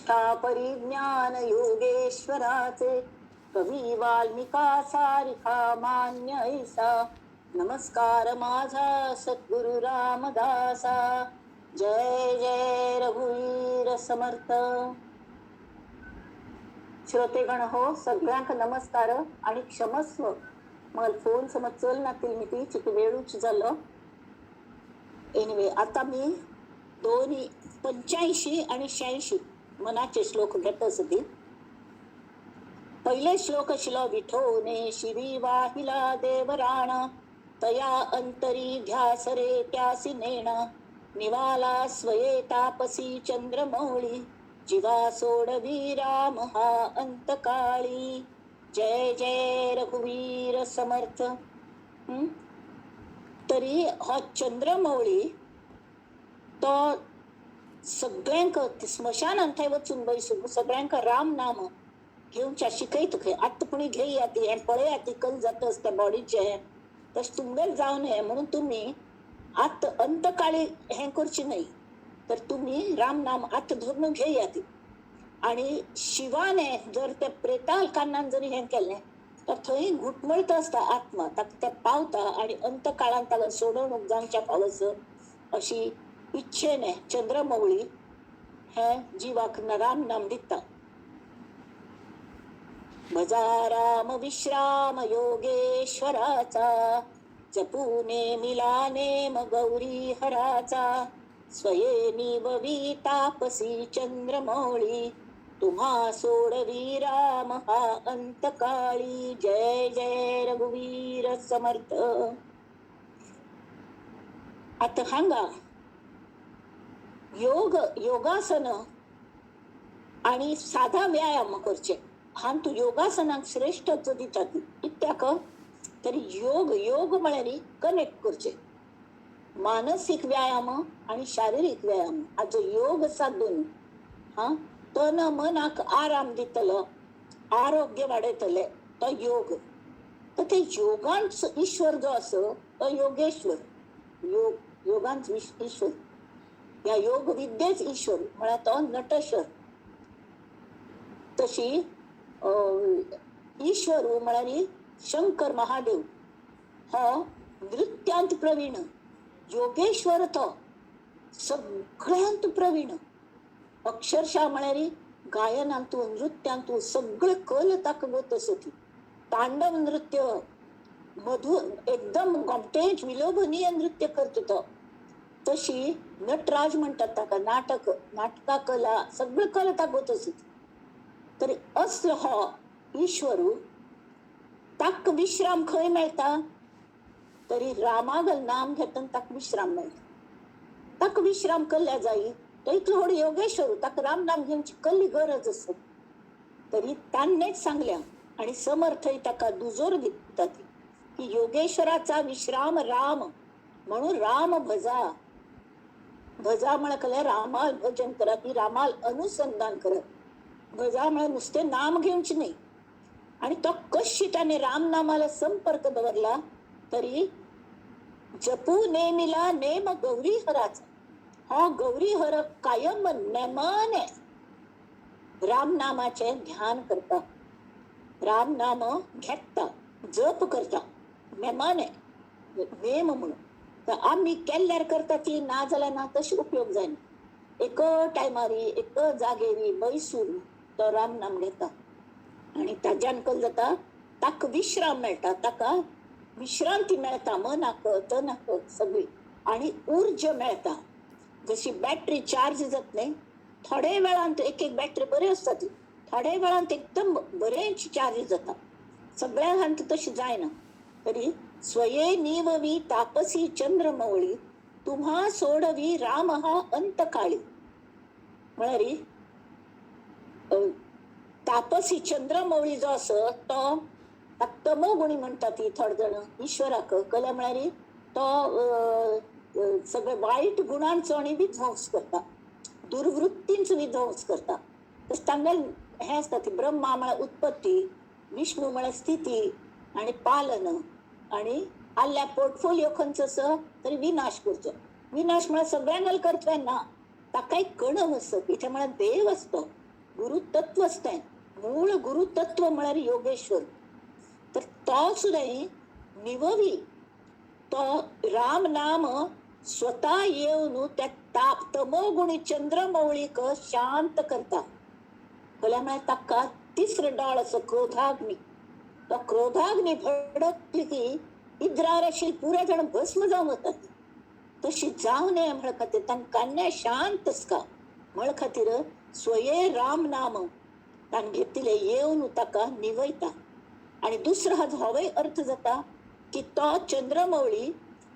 परिज्ञान योगेश्वराचे, कवी वाल्मिका सारिखा मान्य ऐसा. नमस्कार माझा सद्गुरु रामदासा. जय जय रघुवीर समर्थ. श्रोतेगण हो, सगळ्यांक नमस्कार आणि क्षमस्व. मला फोन समज चल नातील मी ती चिक वेळूच झालं. एनिवे, आता मी दोन्ही 85 आणि 86 मनाचे श्लोक घेत असते. पहिले श्लोक शिलो, विठोने शिवी वाहिला देवराण, तया अंतरी ध्यास रे त्यासी नेण. निवाला स्वये तापसी चंद्रमौळी, जीवा सोडवी राम हा अंतकाळी. जय जय रघुवीर समर्थ. तरी हो चंद्रमौळी तो सगळ्यांक स्मशानांत थंय वचून बैसून सगळ्यांक राम नाम घेवच्या शिकयत खंय. आतां पुणी घेया ती हें पळया ती कल जाता आसता बॉडीचें, तशें तुमगेलें जावं नये म्हणून तुमी आतां अंतकाळी हें करचें न्हय, तर तुमी राम नाम आतां धरून घेया ती. आनी शिवाने जर त्या प्रेताल कानान जरी हें केलें तर थंय घुटमळत आसता आत्मा, ताका ते पावता आनी अंतकाळान ताका सोडवणूक जावच्या फावस अशी इच्छेने चंद्रमौळी हे जिवाक राम नाम दिता. भजा राम विश्राम योगेश्वराचा, जपू नेमिला नेम गौरी हराचा. स्वये निववी तापसी चंद्रमौळी, तुम्हा सोडवी राम हा अंतकाळी. जय जय रघुवीर समर्थ. आता हांगा योग योगासन आणि साधा व्यायाम करचे हांतू योगासनाक श्रेश्ठत्व दितात. कित्याक तरी योग योग म्हळ्यार कनेक्ट करचे मानसीक व्यायाम आणि शारिरीक व्यायाम हाजो योग साधून हा तन मनाक आराम दितलो, आरोग्य वाडयतले तो योग. तर ते योगांत ईश्वर जो आसा तो योगेश्वर, योग योगांत ईश्वर, ह्या योग विद्येच ईश्वर म्हळ्यार तो नटेश्वर. तशी ईश्वर म्हळ्यार शंकर महादेव हो नृत्यांत प्रवीण, योगेश्वर तो सगळ्यांत प्रवीण. अक्षरशः म्हळ्यार गायनांतू नृत्यांतू सगळे कल ताका गोत आसती. तांडव नृत्य मधु एकदम गोमटेंच विलोभनीय नृत्य करता तो. तशी नटराज म्हणटात ताका, नाटक नाटका कला सगळे कला ताका गोत आसती. तरी असलो हो ईश्वर ताका विश्राम खंय मेळटा? तरी रामागल नाम घेतना ताका विश्राम मेळटा. ताका विश्राम कल्ल्या जाय तो इतलो व्हड योगेश्वर, ताका राम नाम घेवची कसली गरज आसा? तरी ताणेंच सांगल्या आणि समर्थय ताका दुजोर दितात की योगेश्वराचा विश्राम राम, म्हणून राम भजा. भजा म्हळ्यार रामाल भजन करा की रामाल अनुसंधान करत. भजा म्हळ्यार नुसतें नाम घेवचें न्हय. आणि तो कशी ताणें राम नामाला संपर्क दवरला तरी जपू नेमिला नेम गौरी हराचा, हो गौरी हर कायम नेमाने राम नामाचें ध्यान करता, राम नाम घेता, जप करता नेमाने, नेम म्हणून. तर आमी केल्यार करता ती, ना जाल्यार ना, तशी उपयोग जायना. एक टायमारी एक जागेरी बैसून तो राम नाम घेता आनी ताज्यान कल जाता, ताका विश्राम मेळटा, ताका विश्रांती मेळटा मनाक तनाक सगळी, आनी उर्जा मेळटा. जशी बॅटरी चार्ज जात न्ही, थोडे वेळान एक एक बॅटरी बरी आसता ती थोड्या वेळान एकदम बरेच चार्ज जाता, सगळ्यांत तशी जायना. तरी स्वये निववी तापसी चंद्रमौळी, तुम्हा सोडवी राम हा अंतकाळी. म्हळ्यार तापसी चंद्रमौळी जो आसा तो तमोगुणी म्हणटा ती थोडे जाण ईश्वराक कल्या, म्हळ्यार तो सगळे वायट गुणांचो आनी विध्वंस करता, दुर्वृत्तींचो विध्वंस करता. तशें तांगेलें हें आसता ती ब्रह्मा म्हळ्यार उत्पत्ती, विष्णू म्हळ्यार स्थिती आनी पालन, आनी आल्ल्या पोर्टफोलियो खंयचो आसा तरी विनाश करचो. विनाश म्हळ्यार सगळ्यांक करचो ना, ताकाय कणव आसता, कितें म्हळ्यार देव आसतो. तत्वच तें, मूळ गुरुतत्व म्हळ्यार योगेश्वर. तर तो सुद्दां निववी, तो राम नाम स्वता येवन त्या ताप तमोगुणी चंद्रमौळीक शांत करता. कळ्ळें? म्हळ्यार ताका तिसरो डोळ असो क्रोधाग्नी, तो क्रोधाग्नी भडकली की इद्रार अशी पुरे जाण भस्म जावन वतात. तशी जावं नये म्हळ खातीर तांकां शांत आसका म्हळ खातीर स्वये राम नाम ताणें घेतिल्लें येवन ताका निवयता. आनी दुसरो हाजो होवूय अर्थ जाता की तो चंद्रमौळी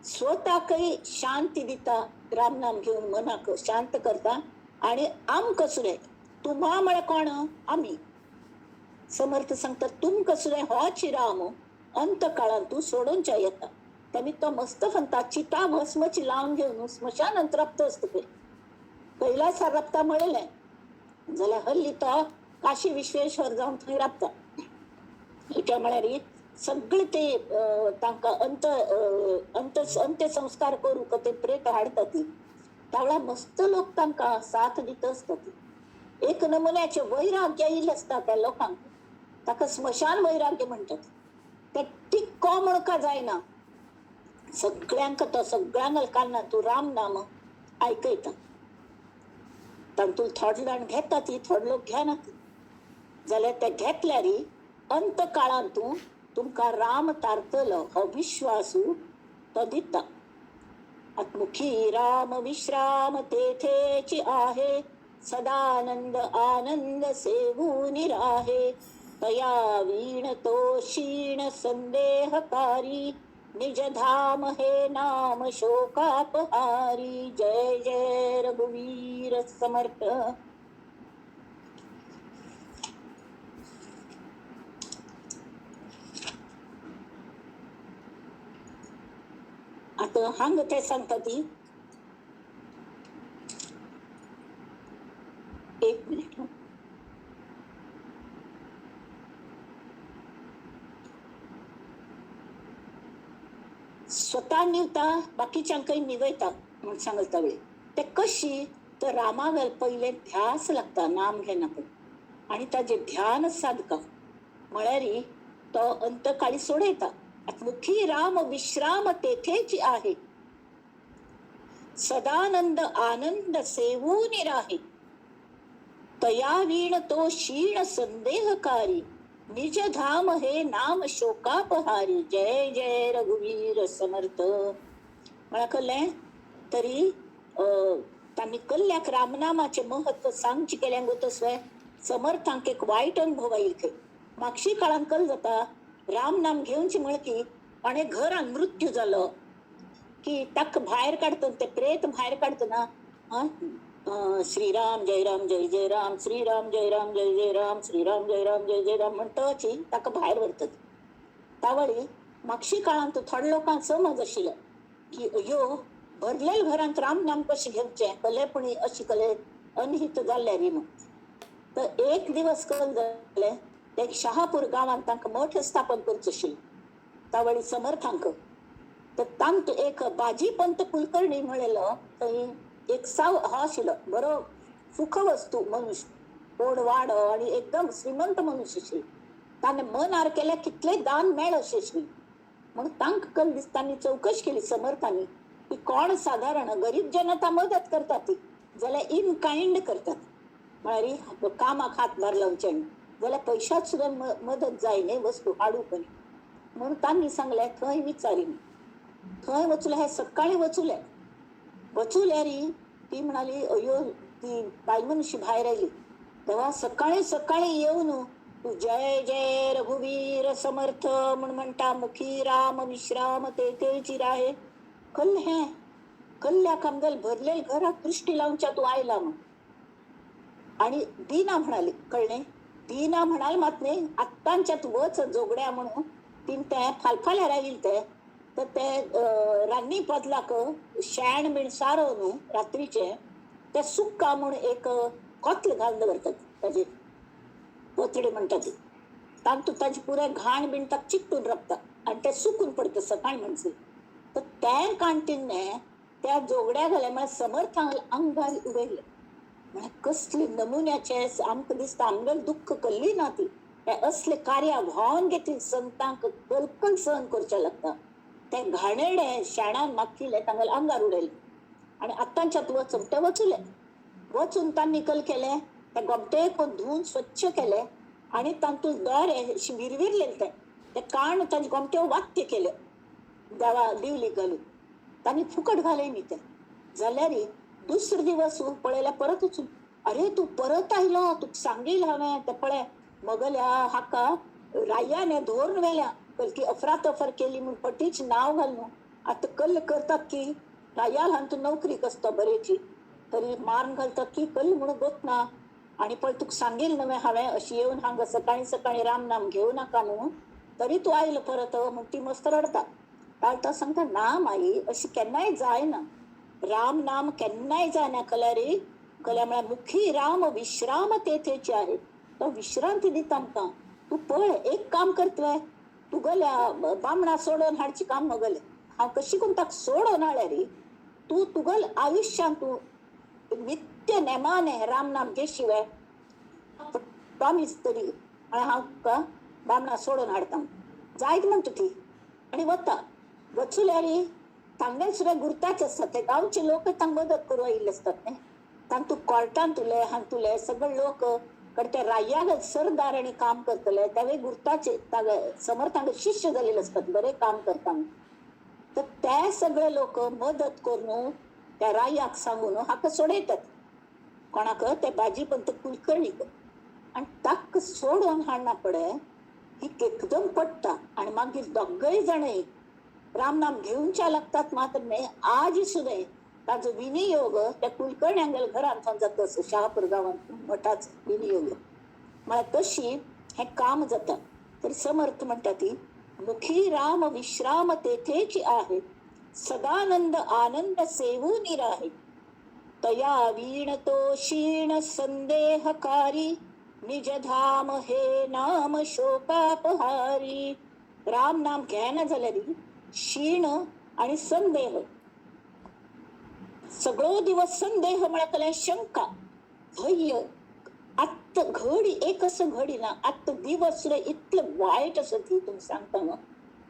स्वताकय शांती दिता, रामनाम घेवन मनाक शांत करता. आनी आमकां सुद्दां, तुम्हा म्हळ्यार कोण? आमी. समर्थ सांगता तुमकां सुद्दां होच राम अंत काळान तूं सोडोवच्या येता. तेमी तो मस्त फंता चिता भस्मची लावन घेवन स्मशानांत राबतो आसता पळय, कैलासार राबता म्हणलें जाल्यार हल्ली तो काशी विश्वेश्वर जावन थंय राबता. कित्या म्हळ्यार सगळे ते तांकां अंत अंत अंत्यसंस्कार करूंक ते प्रेत हाडटा ती त्यावेळा मस्त लोक तांकां साथ दित आसता. एक नमुन्याचे वैराग्य येयलें आसता त्या लोकांक, ताका स्मशान वैराग्य म्हणटात. ते टिक्को म्हणका जायना, सगळ्यांक तो सगळ्यांक कान्ना तूं राम नाम आयकयता. तातूंत थोडे जाण घेता ती, थोडे लोक घेना. जाल्यार ते घेतल्यार अंत काळांत तूं तुमकां राम तारतलो हो विश्वासू तो दिता. आत्मुखी राम विश्राम तेथेची आहे, सदानंद आनंद सेवून राहे. तया वीण तो क्षीण संदेहकारी, निज धाम हे नाम शोकापहारी. जय जय रघुवीर समर्थ. आता हांगा ते सांगता ती, एक मिनिट. स्वता निवता बाकीच्यांकय निवयता म्हूण सांगता वेळी ते कशी, तर रामागल पयलें ध्यास लागता नाम घेना पण, आनी ताजें ध्यान साधका म्हळ्यार तो अंतकाळी सोडयता. मुखी राम विश्राम तेथेची आहे, सदानंद आनंद सेवून राहे. तया वीण तो क्षीण संदेहकारी, निज धाम हे नाम शोकापहारी. जय जय रघुवीर समर्थ. म्हळ्यार कळ्ळें? तरी तांणी कल्ल्याक रामनामाचें महत्व सांगचें केलें गो तसलें समर्थांक एक वायट अनुभव आयलो खंय. मागशी काळान कल जाता राम नाम घेवचें म्हळ की आनी घरान मृत्यू जालो की ताका भायर काडटना ते प्रेत भायर काडटना श्रीराम जय राम जय जय राम, श्रीराम जय राम जय जय राम, श्रीराम जय राम जय जय राम म्हणटची ताका भायर व्हरतात. तावळी मागशी काळांत थोड्या लोकांक समज आशिल्लो की अयो भरलेल्या घरांत राम नाम कशें घेवचें, कलेपणी अशी कले अनहित जाल्ल्या री म्हूण. तर एक दिवस कल जालें, एक शहापूर गांवांत तांकां मठ स्थापन करचो आशिल्लो तावळी समर्थांक. तर तांतू एक बाजीपंत कुलकर्णी म्हणलेलो थंय एक साव हो आशिल्लो बरो सुखवस्तू मनुष्य, कोण वाडो आनी एकदम श्रीमंत मनुष्य आशिल्लो. ताणें मनार केल्यार कितलें दान मेळ अशें आशिल्लें. म्हणून तांकां कल दिसतानी चवकश केली समर्थांनी की कोण सादारण गरीब जनता मदत करतात ती जाल्यार इन कायंड करतात, म्हळ्यार कामाक हातभार लावचें जाल्यार पयशात सुद्दां मदत जाय न्ही वस्तू हाडूंक. म्हणून तांणी सांगलें थंय विचारीन. थंय वचूले हे सकाळीं वचुले, वचुल्यार ती म्हणाली अयो ती बायल मनुष्य भायर आयली तेव्हा सकाळी सकाळी येवन तू जय जय रघुवीर समर्थ म्हूण म्हणटा, मुखी राम विश्राम तेथेची राहे. कल्ल हें कल्ल्याक आमगेल भरलेल घराक दृश्टी लावच्या तूं आयला म्हूण. आनी दिना म्हणाली, कळ्ळें? दिना म्हणाल मात न्ही आत्तांच्यात वच जोगड्या म्हणून तीन ते फालफाल्यार आयिल्ले ते, तर ते रान्नी पदलाक शेण बीण सारोवन न्हू रात्रीचें ते सुक्का म्हूण एक कोतल घालून दवरतात, ताजे पोतडी म्हणटा ती. तातूंत ताजी पुराय घाण बीण ताका चिकटून रावता आनी तें सुकून पडटा सकाळी म्हणसर. तर तें काणटीन त्या जोगड्या घाल्या म्हळ्यार समर्थांक अंगार उडयलें. म्हळ्यार कसले नमुन्याचे आमकां दिसता आमगेलें दुख्ख कल्ली ना ती. हे असले कार्या व्हांवन घेतली संतांक कलकल सहन करचें लागता. ते घाणेरडे शेणान माखिल्ले तांगेले आंगार उडयले आनी आतांच्यात वचूंक ते वचुले. वचून तांणी कल केले, ते गोमटेक धुवन स्वच्छ केले आनी तातूंत दोरे अशें विरविरलेले ते ते काण तांचे गोमटे वाक्य केले देवा दिवली घालून. तांणी फुकट घाले न्ही ते. जाल्यार दुसरो दिवस पळयल्यार परत वचून, अरे तूं परत आयलो, तुका सांगील हांवें. ते पळय मगल्या हाका रायाने धरून व्हेल्या, कलकी अफरातफर केली म्हूण फटीच नांव घालून आतां कल्ल करतात की रायाल हांतू नोकरी कसतो बरेची तरी मारून घालतात की कल्ल म्हणून गोत ना. आनी पळय तुका सांगील न्हय हांवें अशी येवन हांगा सकाळीं सकाळीं राम नाम घेवं नाका न्हू, तरी तूं आयलो परत म्हूण ती मस्त रडटा. तो सांगता ना माई अशी केन्नाय जायना, राम नाम केन्नाय जायना. कल्यारी कल्या म्हळ्यार मुखी राम विश्राम तेथेचे आहे, तो विश्रांती दिता आमकां. तूं पळय एक काम करतले, तुगेल्या बामणा सोडोवन हाडचें काम मगलें, हांव कशी करून ताका सोडोवन हाडल्यार तूं तुगेल आयुश्यान तूं नित्य नेमाने राम नाम घेशिवाय प्रॉमीस तरी हांव तुका बामणा सोडोवन हाडटा जायत म्हणटा ती. आनी वता. वचुल्यार तांगेले सुद्दां गुर्ताच आसतात, ते गांवचे लोक तांकां मदत करूं आयिल्ले आसतात न्ही. तांतू कोर्टांतुले हातुले सगळे लोक कारण ते रायाक सरदार आनी काम करतले तेवूय गुर्ताचे समर्थांक शिष्य जालेले आसतात, बरे काम करता. तर ते सगळे लोक मदत करून त्या रायाक सांगून हाका सोडयतात. कोणाक ते बाजीपंत कुलकर्णीक. आनी ताका सोडोवन हाडना पडे ही एकदम पडटा. आनी मागीर दोगय जाणय रामनाम घेवच्या लागतात. मात्र न्हय आज सुद्दां ताजो विनियोग त्या कुलकर्ण्यांगेल्या घरांत जाता असो शहापूर गांवांत मठाचो विनियोग. म्हळ्यार तशी हें काम जाता. तर समर्थ म्हणटा ती मुखी राम विश्राम तेथेची आहे, सदानंद आनंद सेवू निराहे, तया वीण तो क्षीण संदेहकारी, निजधाम हे नाम शोकापहारी. राम नाम घेना जाल्यार क्षीण आनी संदेह, सगळो दिवस संदेह म्हळ्यार शंका भय. आत्त घडी एक असं घडी ना, आत्त दिवस सुद्दां इतले वायट आसा ती तुमकां सांगता न्हू.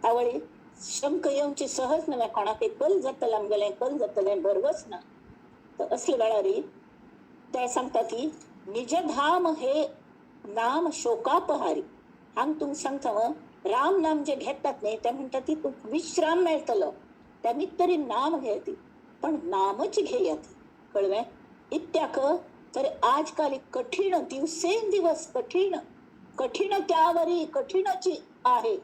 तावळी शंका येवची सहज न्हय, कोणाकय कल जातलें आमगेलें, कल जातलें बरवच ना. तर असले वेळार ते सांगता की निजधाम हे नाम शोकापहारी. हांग तुमकां सांगता राम नाम जे घेतात न्ही ते म्हणटा ती तुका विश्राम मेळटलो, तेमी तरी नाम घेती पण नामच घेयात कळवें. इत्याक तर आजकाल कठीण दिवसेंदिवस कठीण कठीण त्यावरी कठीणची आहे,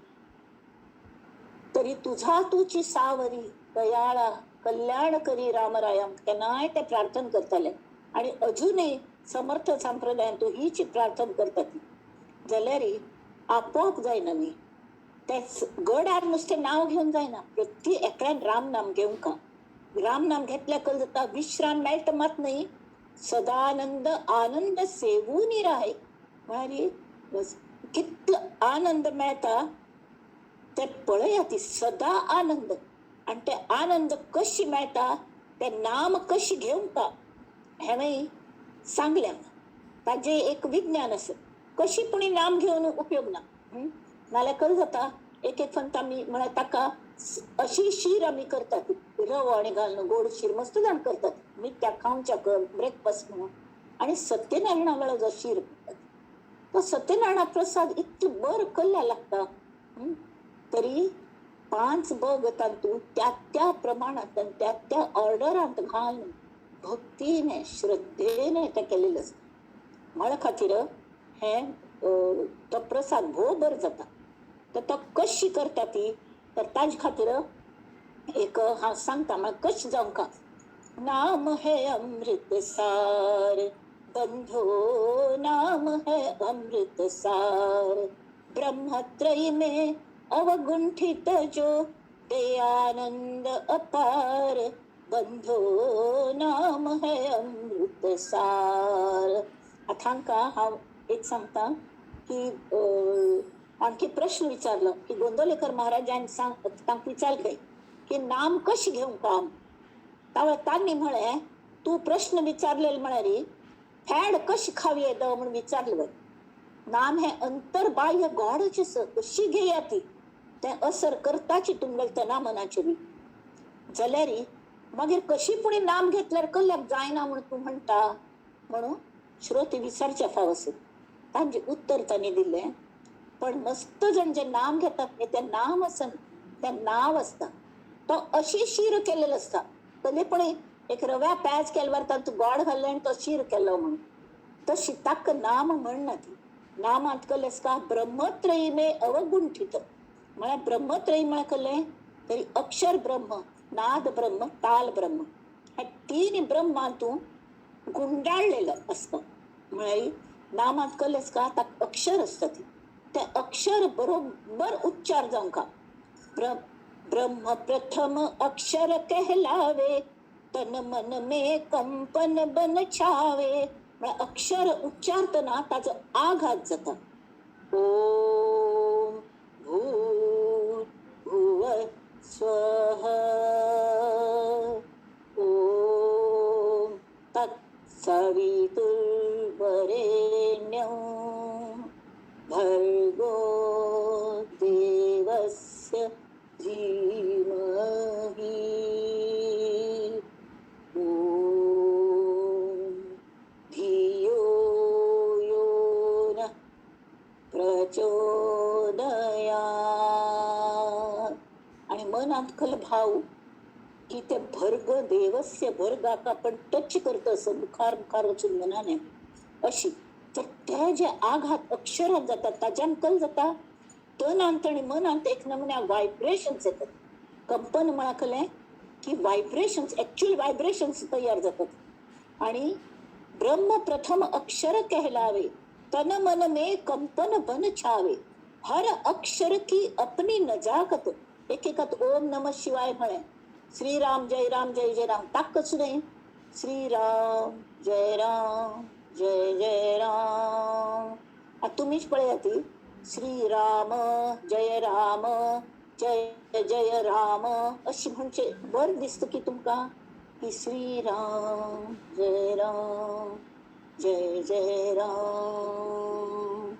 तरी तुझा तुची सावरी दयाळा कल्याण करी रामराया. केन्नाय ते प्रार्थना करताले आनी अजूनय समर्थ संप्रदायांत हीच प्रार्थना करतात. जाल्यार आपोआप जायना न्ही, ते गडार नुस्तें नांव घेवन जायना, प्रति एकल्यान राम नाम घेवंक. राम नाम घेतल्या कल जाता विश्राम मेळटा मात न्हय, सदानंद आनंद सेवून राय. म्हळ्यार कितलो आनंद मेळटा ते पळया ती सदा आनंद. आनी ते आनंद कशी मेळटा ते नाम कशी घेवंक हेंवूय सांगल्या. ताजें एक विज्ञान आसा, कशी पुणी नाम घेवन उपयोग ना. नाल्यार कल जाता एक एक फक्त आमी म्हळ्यार ताका अशी शीर आमी करतात, रवो आनी घालून गोड शीर मस्त जाण करतात नित्या खावच्या ब्रेकफास्ट म्हणून. आनी सत्यनारायणा वेळार जो शीर करतात तो सत्यनारायणा प्रसाद इतलो बरो कल्ला लागता. तरी 5 बग तातूंत त्या त्या प्रमाणांत आनी त्या त्या ऑर्डरांत घालून भक्तीने श्रद्धेने तें केलेलें आसता. म्हळ्या खातीर हें तो प्रसाद भोव बरो जाता. तर तो कशी करता ती तर ताजे खातीर एक हांव सांगता म्हळ्यार कशें जावंक. नाम है अमृत सार बंधो, नाम है अमृत सार, ब्रह्मत्रयी में अवगुंठित जो दे आनंद अपार, बंधो नाम है अमृत सार. आतां हांकां हांव एक सांगता की आणखी प्रश्न विचारलो की गोंदवलेकर महाराजान सांग तांकां विचारले की नाम कशें घेवंक काम. तांणी म्हळें तूं प्रश्न विचारलेलो म्हळ्यार फॅड कशी खावी येता म्हणून विचारलं. नाम हे अंतर्बाह्य गोडच आसा, कशी घेया ती, तें असर करताची तुमगेले तना मनाचेर. जाल्यार मागीर कशी पुणी नाम घेतल्यार कल्याक जायना म्हूण तूं म्हणटा म्हणून श्रोते विचारचे फाव आसत. तांचे उत्तर तांणी दिलें, पण मस्त जण जे नाम घेतात न्ही तें नाम आसना, तें नांव आसता. तो अशी शीर केलेलो आसता, कलेपणी एक रव्या प्याज केल्यार तातूंत गोड घाल्लें आनी तो शीर केलो म्हणून, तशी ताका नाम म्हणना ती. नामांत कल्लें आसता ब्रह्मत्रयी मे अवगुंठीत. म्हळ्यार ब्रह्मत्रयी म्हळ्यार कल्लें तरी अक्षर ब्रह्म, नाद ब्रह्म, ताल ब्रह्म, ह्या तीन ब्रह्मांतून गुंडाळलेलो आसता. म्हळ्यार नामांत कल्लें आसता ताका अक्षर आसता, ती ते अक्षर बरोबर उच्चार जावंक. ब्रह्म प्रथम अक्षर कहलावे, तन मन में कंपन बन छावे. म्हळ्यार अक्षर उच्चारतना ताजो आघात जाता. ओम भूर भुव स्वः, ओम तत्सवितुर्वरेण्यं भर्गो देवस्य धीमहि, ओम धियो यो नः प्रचोदयात्. आणि मनात खल भाव की ते भर्ग देवस्य भर्गाक आपण टच करतो असं मुखार मुखार वचून मनाने अशी, तर ते जे आघात अक्षरात जातात ताज्यान कल जाता तनांत आणि मनांत एक नमुन्या व्हायब्रेशन्स येतात. कंपन म्हळ्यार की व्हायब्रेशन्स, ऍक्च्युअल व्हायब्रेशन्स तयार जातात. आणि ब्रह्म प्रथम अक्षर कहलावे, तन मन में कंपन बन छावे, हर अक्षर की अपनी नजाकत. एकेकात ओम नमः शिवाय म्हळें, श्रीराम जय राम जय जय राम ताकच न्ही, श्रीराम जय राम जय जय राम. आतां तुमीच पळयात ती श्रीराम जय राम जय जय राम अशी म्हणचे बरें दिसता की तुमकां की श्रीराम जय राम जय जय राम,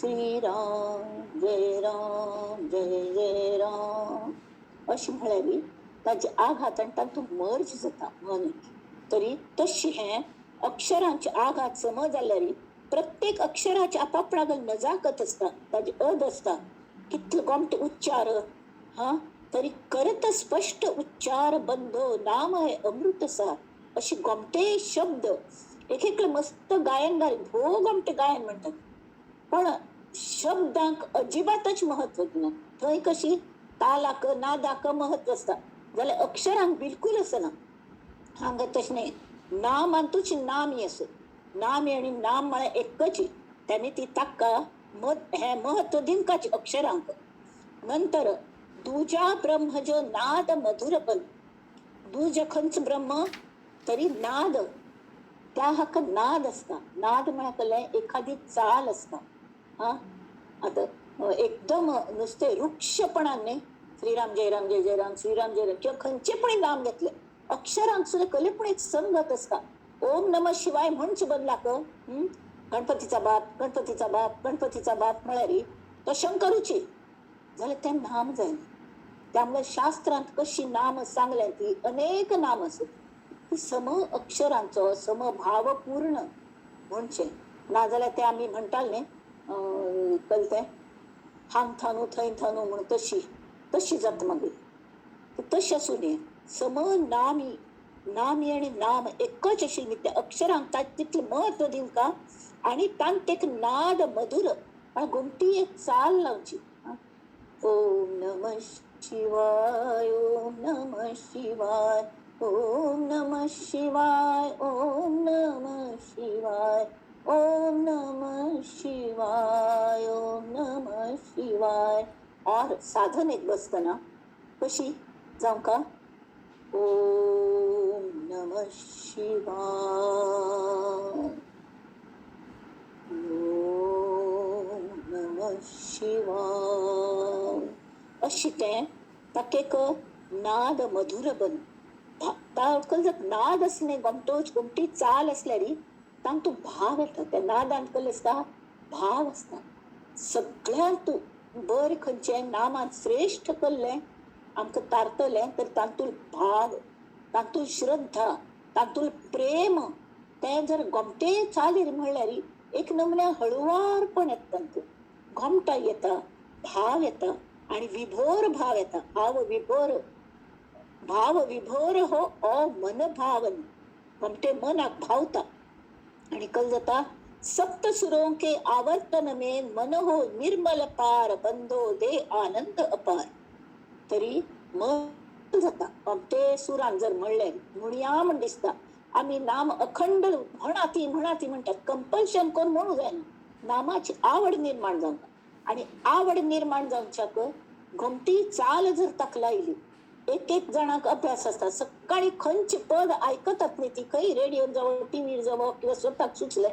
श्रीराम जय राम जय जय राम अशी म्हळ्यार बी ताजे आघात आनी तातूंत मर्ज जाता मन. तरी तशी हें अक्षरांचे आघात समज जाल्यार प्रत्येक अक्षराचे आपापणागल नजाकत आसता, ताजे अद आसता, कितले गोमटे उच्चार हा, तरी करत स्पश्ट उच्चार बंधो नाम हे अमृत आसा अशी गोमटे शब्द. एक एकले मस्त गायन घाल, भोव गोमटे गायन म्हणटात, पण शब्दांक अजिबातच महत्व दिना. थंय कशी तालाक नादाक महत्व आसता, जाल्यार अक्षरांक बिलकूल आसना. हांगा तशें न्ही, नामांतूच नामी आसा, नामी आनी नाम म्हळ्यार एकच, ताणी ती ताका हें महत्व दिवपाचें अक्षरांक. नंतर दुजा ब्रह्म जो नाद मधुरपण, दुज खंयच ब्रह्म तरी नाद, त्या हाका नाद आसता. नाद म्हळ्यार कसलें एखादी चाल आसता. हा आतां एकदम नुस्तें रुक्षपणान न्ही, श्रीराम जय राम जय जय राम श्रीराम जय राम किंवा खंयचे पण नाम घेतलें, अक्षरांक सुद्दां कले पण एक संगत आसता. ओम नमः शिवाय म्हणचे बदलाक गणपतीचा बाप गणपतीचा बाप गणपतीचा बाप म्हळ्यार तो शंकरूची जाल्यार तें नाम जायना. त्यामुळे शास्त्रांत कशी नाम सांगल्या ती अनेक नाम आसत, ती सम अक्षरांचो समभावपूर्ण म्हणचे. नाजाल्यार ते आमी म्हणटाले न्ही कल तें हांग थानू थंय थानू म्हूण, तशी तशी जाता मागीर. तशें आसूं न्ही, सम नामी नामी आनी नाम एकच आशिल्ली, त्या अक्षरांक तितलें म्हत्व दिवका आनी तांत एक नाद मधुर आनी गोमटी एक चाल लावची. ओम नमः शिवाय ओम नमः शिवाय ओम नमः शिवाय ओम नमः शिवाय ओम नमः शिवाय ओम नमः शिवाय. और साधन एक बसतना कशी जावं का, ओम नमः शिवाय ओम नमः शिवाय अशी तें ताका एक नाद मधुर बन. नाद आसलें गोमटोच गोमटी चाल आसल्यार तांतूं भाव येता. त्या नादांत कल आसता, भाव आसता. सगळ्यांत बरें खंयचें नामांत श्रेश्ठ कल्लें आमकां तारतलें तर तातूंत भाव, तातूंत श्रद्धा, तातूंत प्रेम. तें जर गोमटे चालीर म्हणल्यार एक नमुन्या हळुवारपण येता, तातूंत गोमटा येता, भाव येता आनी विभोर भाव येता. भाव विभोर, भाव विभोर हो अ मन भावन, गोमटे मनाक भावता. आनी कल जाता सप्त सुरों के आवर्तन में मन हो निर्मल पार बंदो दे आनंद अपार. तरी मन जाता गोमटे सुरान जर म्हणलें म्हणया म्हण दिसता. आमी नाम अखंड म्हणाती म्हणाती म्हणटात, कंपल्शन करून म्हणू जायना. नामाची आवड निर्माण जावंक, आनी आवड निर्माण जावच्याक गोमटी चाल जर ताका लायली. एक एक जाणांक अभ्यास आसता, सकाळी खंयचे पद आयकतात न्ही ती खंय रेडियोन जावं टीव्हीर जावं किंवा स्वताक सुचलें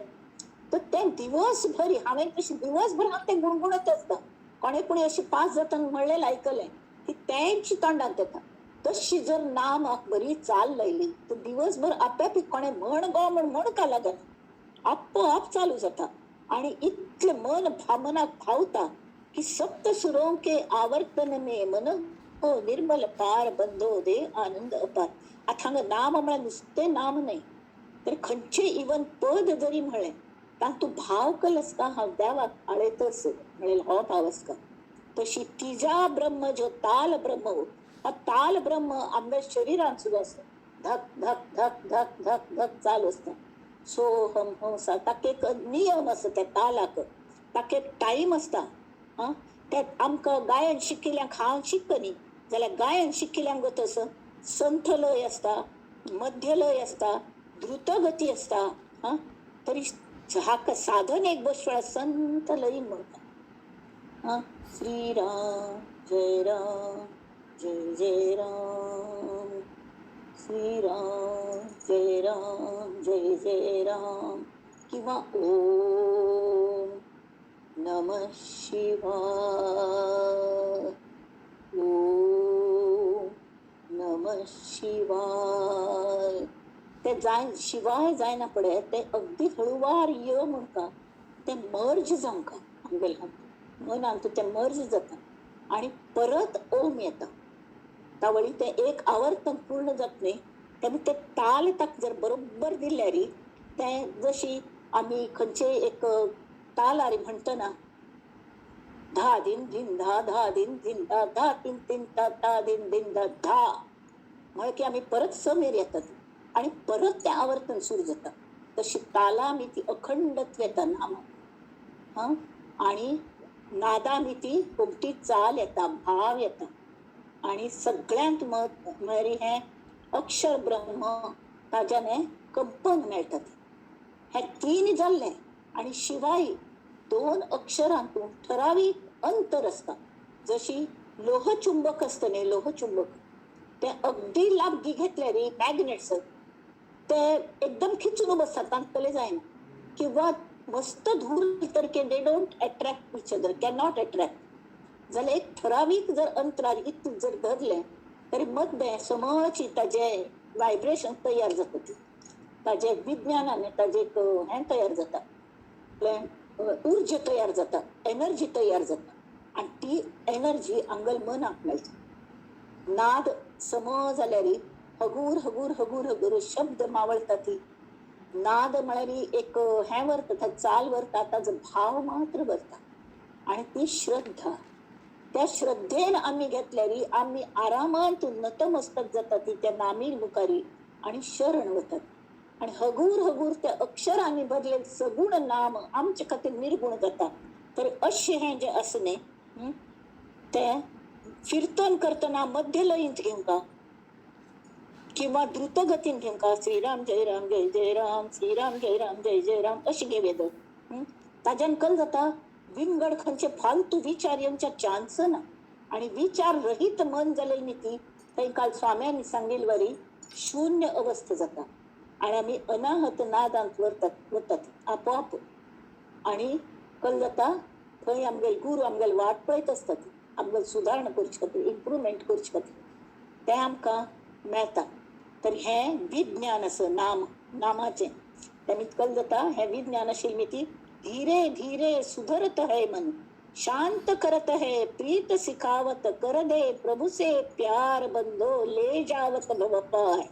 तर तें दिवसभर हांवें तशें दिवसभर हांव तें गुणगुणत आसता. कोणे कोणी अशें पास जातना म्हणलें आयकलें की तेंच तोंडांत येता. तशी जर नामाक बरी चाल लायली तर दिवसभर आपोआप कोणें म्हण गो म्हण म्हणका लागना, आपोआप चालू जाता. आनी इतलें मन मनाक भावता की सप्त सुरों के आवर्तन में मन हो निर्मल पार बंदो दे आनंद अपार. आतां हांगा नाम म्हळ्यार नुस्तें नाम न्हय, तर खंयचें इवन पद जरी म्हळें तातूंत भाव कल आसता. हांव देवाक आळयतच म्हणलें हो भाव आसता. तशी तिजा ब्रह्म जो ताल ब्रह्म हो, हा ताल ब्रह्म आमच्या शरीरांत सुद्दां आसता. धक धक धक धक धक धक चालू आसता. सो हम हंसा ताका एक नियम आसता, त्या तालाक ताका एक टायम आसता. आं, ते आमकां गायन शिकिल्ल्यांक हांव शिकनी जाल्यार गायन शिकिल्ल्यांक तसो संथ लय आसता, मध्य लय आसता, द्रुतगती आसता. आं, तरी हाका साधन एक बसवेळा संथ लयीन म्हणटा. आं, श्रीराम जय राम जय जय राम, श्रीराम जय राम जय जय राम, किंवा ओम नमः शिवाय, ओम नमः शिवाय. ते जाय शिवाय जायना पडे ते अगदी हळुवार यो म्हणका ते मर्ज जावंका आमगेल्या मनांत, ते मर्ज जाता आनी परत ओम येता. तावळी तें एक आवर्तन पूर्ण जात न्ही, तेन्ना ते ताल ताका जर बरोबर दिल्यार तें जशी आमी खंयचे एक तालार म्हणटना धा दिन धिन धा धा दिन धिन धा धा तीन तीन धा धा दिन धिन धा धा म्हळ्यार की आमी परत समेर येतात आनी परत तें आवर्तन सुरू जाता. तशी ताला आमी ती अखंडत्व येता नामा. हां, आनी नादा आमी ती कोमटी चाल येता, भाव येता. आनी सगळ्यांत म्हळ्यार हें अक्षर ब्रह्म ताज्यान कंपन मेळटा. हें तीन जाल्लें. आनी शिवाय दोन अक्षरांतून ठरावीक अंतर आसता. जशी लोहचुंबक आसता न्ही, लोहचुंबक तें अगदी लागीं घेतल्यार मॅग्नेट्स ते एकदम खिचून बसतात, तांतले जायना. किंवा मस्त धूर तर they don't attract each other, can not attract. जाल्यार एक ठरावीक जर अंतरार इतलें जर धरलें तरी मद्दें समची ताजें वायब्रेशन तयार जाता, ताजें विज्ञानान ताजें एक हें तयार जाता, ऊर्जा तयार जाता, एनर्जी तयार जाता. आनी ती एनर्जी आमगेल्या मनाक मेळटा. नाद सम जाल्यार हगूर हगूर हगूर हगूर शब्द मावळटा. ती नाद म्हळ्यार एक हें व्हरता, चाल व्हरता, ताजो भाव मात्र व्हरता. आनी ती श्रद्धा, त्या श्रद्धेन आमी घेतल्यार आमी आरामांत नतमस्तक जाता ती त्या नामी मुखारी आनी शरण वतात. आनी हगूर हगूर त्या अक्षरांनी भरलेले सगुण नाम आमचे खातीर निर्गुण जाता. तर अशें हें जें आसा न्ही तें कीर्तन करतना मध्यलयींत घेवंका किंवा द्रुतगतीन घेवंका. श्रीराम जय राम जय जय राम, श्रीराम जय राम जय जय राम अशें घेवं येता. ताज्यान कल जाता विंगड खंयचे फालतू विचार येवच्या चान्स ना. आनी विचार रहीत मन जालें न्ही ती थंय काल स्वाम्यांनी सांगिल्ले वरी शून्य अवस्था जाता आनी आमी अनाहत नादांत वतात आपोआप. आनी कल जाता थंय आमगेले गुरू आमगेले वाट पळयत आसतात, आमगेले सुदारणा करचे खातीर, इम्प्रुवमेंट करचे खातीर, तें आमकां मेळटा. तर हें विज्ञान आसा नाम नामाचें. त्यांनी कल जाता हें विज्ञान आशिल्ली ती धीरे धीरे सुधरत है मन, शांत करत है प्रीत सिखावत, कर दे प्रभु से प्यार बंधो ले जावत भव पार,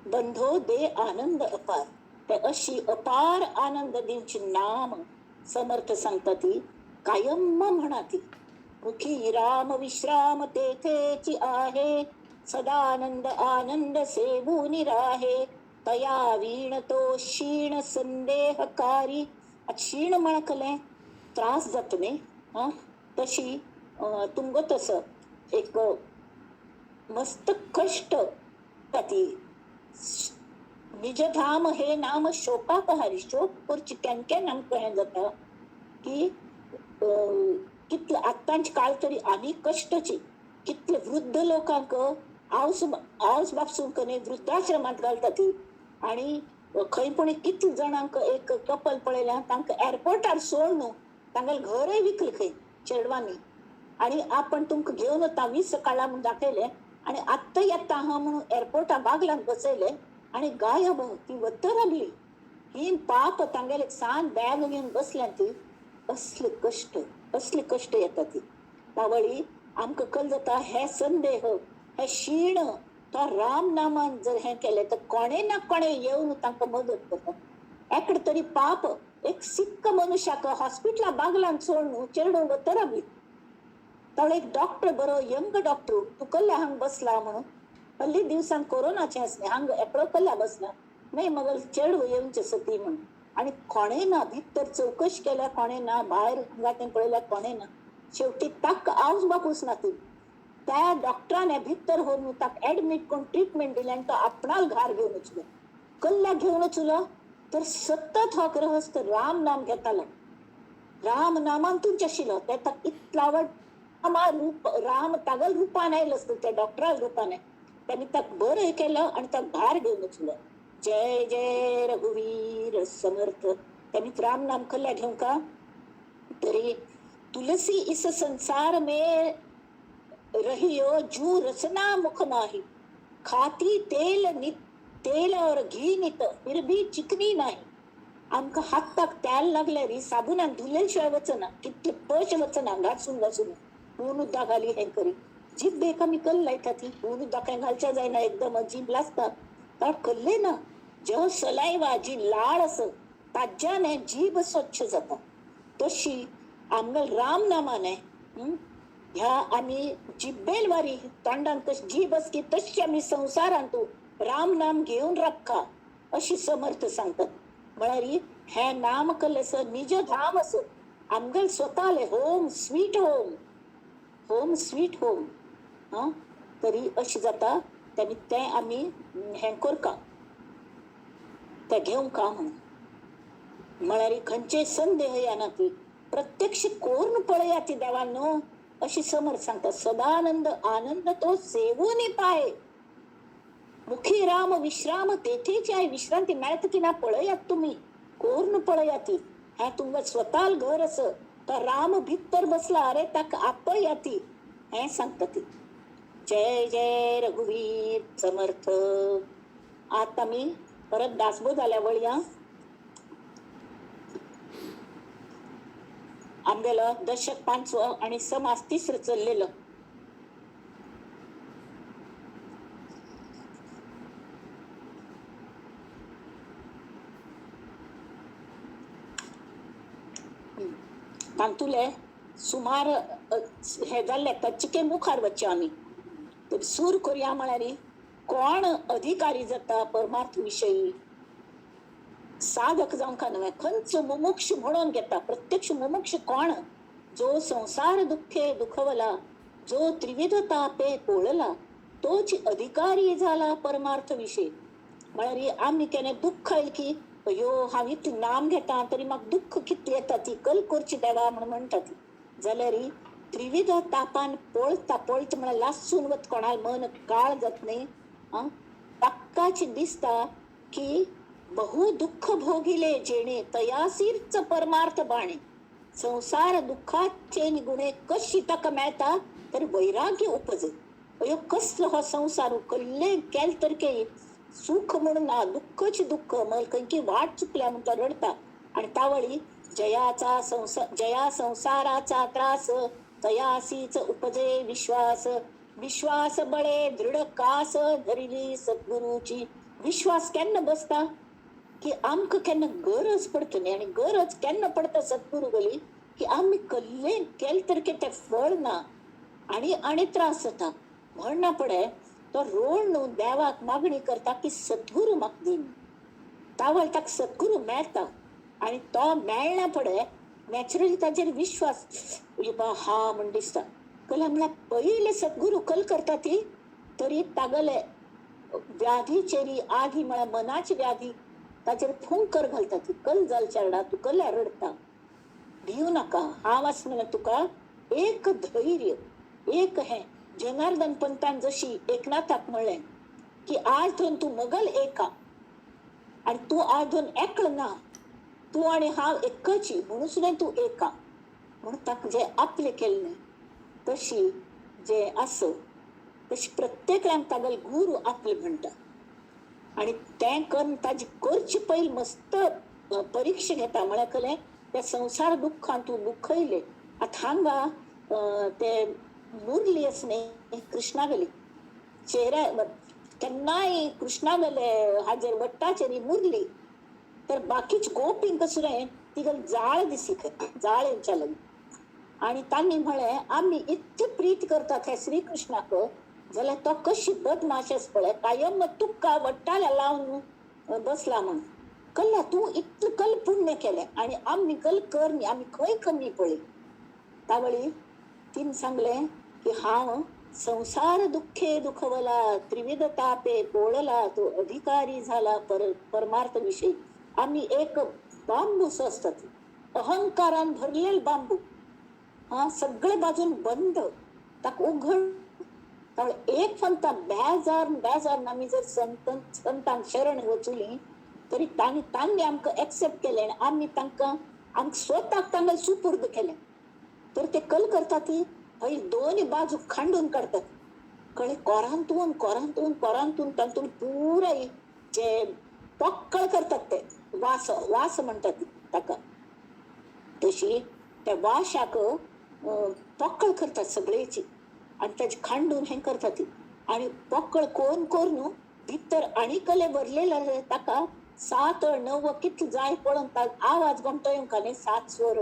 बंधो दे आनंद अपार. ते अशी अपार आनंद दिवची नाम समर्थ सांगता ती कायम म्हणा ती. मुखी राम विश्राम तेथेची आहे, सदानंद आनंद सेवून राहे, तया वीण तो क्षीण संदेहकारी. क्षीण म्हणकलें त्रास जाता न्ही, हां तशी तुमगो तसो एक मस्त कश्ट ती. निजधाम हे नाम शोकापहारी, शोक करची केन्ना आमकां हें जाता की कितले आतांचे काळ तरी आनी कश्टची, कितले वृद्ध लोकांक आवस आवस बापसून न्ही वृद्धाश्रमांत घालता ती. आनी खंय पूण कितले जाणांक एक कपल पळयल्या तांकां एअरपोर्टार सोड न्हू, तांगेलें घरय विकलें खंय चेडवांनी, आनी आपण तुमकां घेवन वता 20 सकाळा म्हूण दाखयलें आनी आत्तां येता हा म्हणून एअरपोर्टा बागलांत बसयलें आनी गायब ती वतर राबली. ही पाप तांगेले सान बॅग घेवन बसल्या ती. असले कश्ट, असले कश्ट येता ती. तावळी आमकां कल जाता हे संदेह हे क्षीण तो राम नामान जर हें केलें तर कोणे ना कोणे येवन तांकां मदत करता. एकडे तरी पाप एक सिक्क मनुष्याक हॉस्पिटला बागलान सोड न्हू चेडूं वतर राबली. तावळी एक डॉक्टर बरो यंग डॉक्टर तूं कल्ल्या हांग बसला म्हणून, हल्ली दिवसान कोरोनाचें आसलें, हांग एकलो कल्ल्या बसला नाही मग चेडूं येवचें सती म्हणून. आनी कोणें ना भितर चवकशी केल्या, कोणें ना भायर हांगा तें पळयल्यार कोणें ना, शेवटी ताक आवस बापूस ना ती. त्या डॉक्टरान भितर व्हरून ताका एडमीट करून ट्रिटमेंट दिली आनी तो आपणाल घार घेवन वचलो, कल्ल्याक घेवन वचलो. तर सतत हो गृहस्थ राम नाम घेतालो, राम नामांतूच आशिल्लो. ताका इतलो आवड रूप राम तागल रुपान आयलो आसता त्या डॉक्टरा रुपान, त्यांनी ताका बरें केलं आनी ताका भायर घेवन वचलो. जय जय रघुवीर समर्थ. त्यांनी राम नाम कल्ल्या घेवंक का तरी तुलसी इस संसार में रहियो जू रसना मुख माही, खाती तेल तेल और घी नित फिर भी चिकनी नाही. आमकां हाताक तेल लागल्यार साबुनान धुले शिवाय वचना, कितले पश वचना घासून घासून हून उदक घाली हें करी. जीभ आमी कल लायता ती हून उदक कांय घालच्या जायना, एकदम जीभ लासता तर कल्ले ना. जेव्हा सलायवा जी लाळ आस ताज्यान जीभ स्वच्छ जाता. तशी आमगेल राम नामाने ह्या आमी जिब्बेल वारी तोंडान कशी जीभ आसकी तशी आमी संवसारांत राम नाम घेवन राखा अशी समर्थ सांगतात. म्हळ्यार हें नाम कल्लें आसा निज धाम आसा आमगेल स्वताले home sweet home, home sweet home. हां तरी अशें जाता तेन्ना तें आमी हें करका तें घेवंका म्हणून. म्हळ्यार खंयचेय संदेह येना ती प्रत्यक्ष कोरून पळया ती देवान न्हू अशी समर्थ सांगता. सदानंद आनंद तो सेवून पाय, मुखी राम विश्राम तेथेची आहे विश्रांती मेळता की ना पळयात तुमी, कोरून पळयात ती. हें तुमकां स्वताल घर आस तो राम भितर बसला अरे ताका आपया ती, हें सांगता ती. जय जय रघुवीर समर्थ. आतां आमी परत दासबोध जाल्या वळया. आमगेलो दशक 5वो आनी समास 3रो चल्लेलो. तातूंतले सुमार हे जाल्ले ताचे मुखार वचचें आमी तर सूर करया. म्हळ्यार कोण अधिकारी जाता परमार्थ विशयी साधक जावंक न्हय, खंयचो मुमुक्ष म्हणून घेता. प्रत्यक्ष मुमुक्ष कोण? जो संसार दुःखे दुखवला, जो त्रिविध तापे पोळला, तोच अधिकारी जाला परमार्थ विशयी. म्हळ्यार आमी केन्ना दुःख आयलें की अयो हांव इतलें नाम घेता तरी म्हाका दुःख कितलें येता ती कल करची देवा म्हूण म्हणटा ती. जाल्यार त्रिविध तापान पळता पळता म्हळ्यार लासून वत कोणाक मन काळ जात न्ही. आं ताकाच दिसता की बहु दुःख भोगिले जेणे तयासीच परमार्थ बाणे, संसार दुःखाचे गुणे कशी ताका मेळटा तर वैराग्य उपजे. अयो कसलो हो संवसार कल्ले केल तर के सुख म्हणून ना, दुःखच दुःख, मग खंयची वाट चुकल्या म्हण तो रडटा. आनी तावळी जयाचा जया संसाराचा त्रास तयासीच उपजे विश्वास, विश्वास बळे दृढ कास धरिली सद्गुरूची. विश्वास केन्ना बसता की आमकां केन्ना गरज पडटा न्ही, आनी गरज केन्ना पडटा सद्गुरू गली की आमी कल्ले केले तर तें फळ ना आनी आनी त्रास जाता. म्हणना पडे तो रोड न्हू देवाक मागणी करता की सद्गुरू म्हाका दी. तावळ ताका सद्गुरू मेळटा आनी तो मेळना पडे नॅचरली ताजेर विश्वास हा म्हण दिसता. कला म्हळ्यार पयले सद्गुरू कल करता ती तरी तागले व्याधीचेरी आधी म्हळ्यार मनाची व्याधी ताचेर फुंकर घालता ती. कल जाल चेरडा तूं कल्या रडटा, भिवू नाका, हांव आसा म्हणल्यार तुका एक धैर्य एक हें. जनार्दन पंतान जशी एकनाथाक म्हणलें की आज धरून तूं मगल एका आनी तूं आज धरून एकलो ना, तूं आनी हांव एकच म्हणून सुद्दां तूं एका म्हणून ताका जे आपलें केलें न्ही तशी जे आस तशी प्रत्येकाक तागेले गुरू आपले म्हणटा. आनी तें करून ताजी करचे पयलीं मस्त परिक्षा घेता म्हळ्यार कलें त्या संवसार दुख्खान तूं दुखयलें. आतां हांगा ते मुरली आसा न्ही कृष्णागेली चेहऱ्या केन्नाय कृष्णागेले हाजेर वट्टाचेर मुरली तर बाकीच गोपींक सुद्दां तिगेली जाळ दिसली खंय, जाळ येवच्या लागली. आनी तांणी म्हळें आमी इतली प्रीत करतात हे श्रीकृष्णाक जाल्यार तो कशी बदमाश आसा पळय, कायम तुका वट्टाला लावन बसला म्हण. कल्ला तूं इतलें कल पुण्य केलें आनी आमी कल कर न्ही, आमी खंय कमी पळय. तावळी तिन सांगलें की हांव संसार दुःखे दुखवला त्रिविध तापे पोळला तो अधिकारी झाला परमार्थ विषयी. आमी एक बांबूसो आसतात, अहंकारान भरलेले बांबू, हा सगळे बाजून बंद, ताका उघड. एक फंता बेजार बेजार आमी जर संतांक शरण वचुली तरी तांणी तांणी आमकां एक्सेप्ट केलें आनी आमी तांकां आमकां स्वताक तांकां सुपूर्द केलें तर ते कल करतात ती पयलीं दोनूय बाजू खांडून काडटात. कळ्ळें, कोरांतून कोरांतून कोरांतून तातूंत पुराय जे पोक्कळ करतात ते वास वास म्हणटात ताका, तशी त्या वाशाक पोक्कळ करतात सगळेची आनी ताजे खांडून हें करतात ती. आनी पोक्कळ कोरून कोरून भितर आनी कले भरलेले ताका 7 9 कितले जाय पळोवन आवाज गोमटो येवंक न्ही 7 स्वर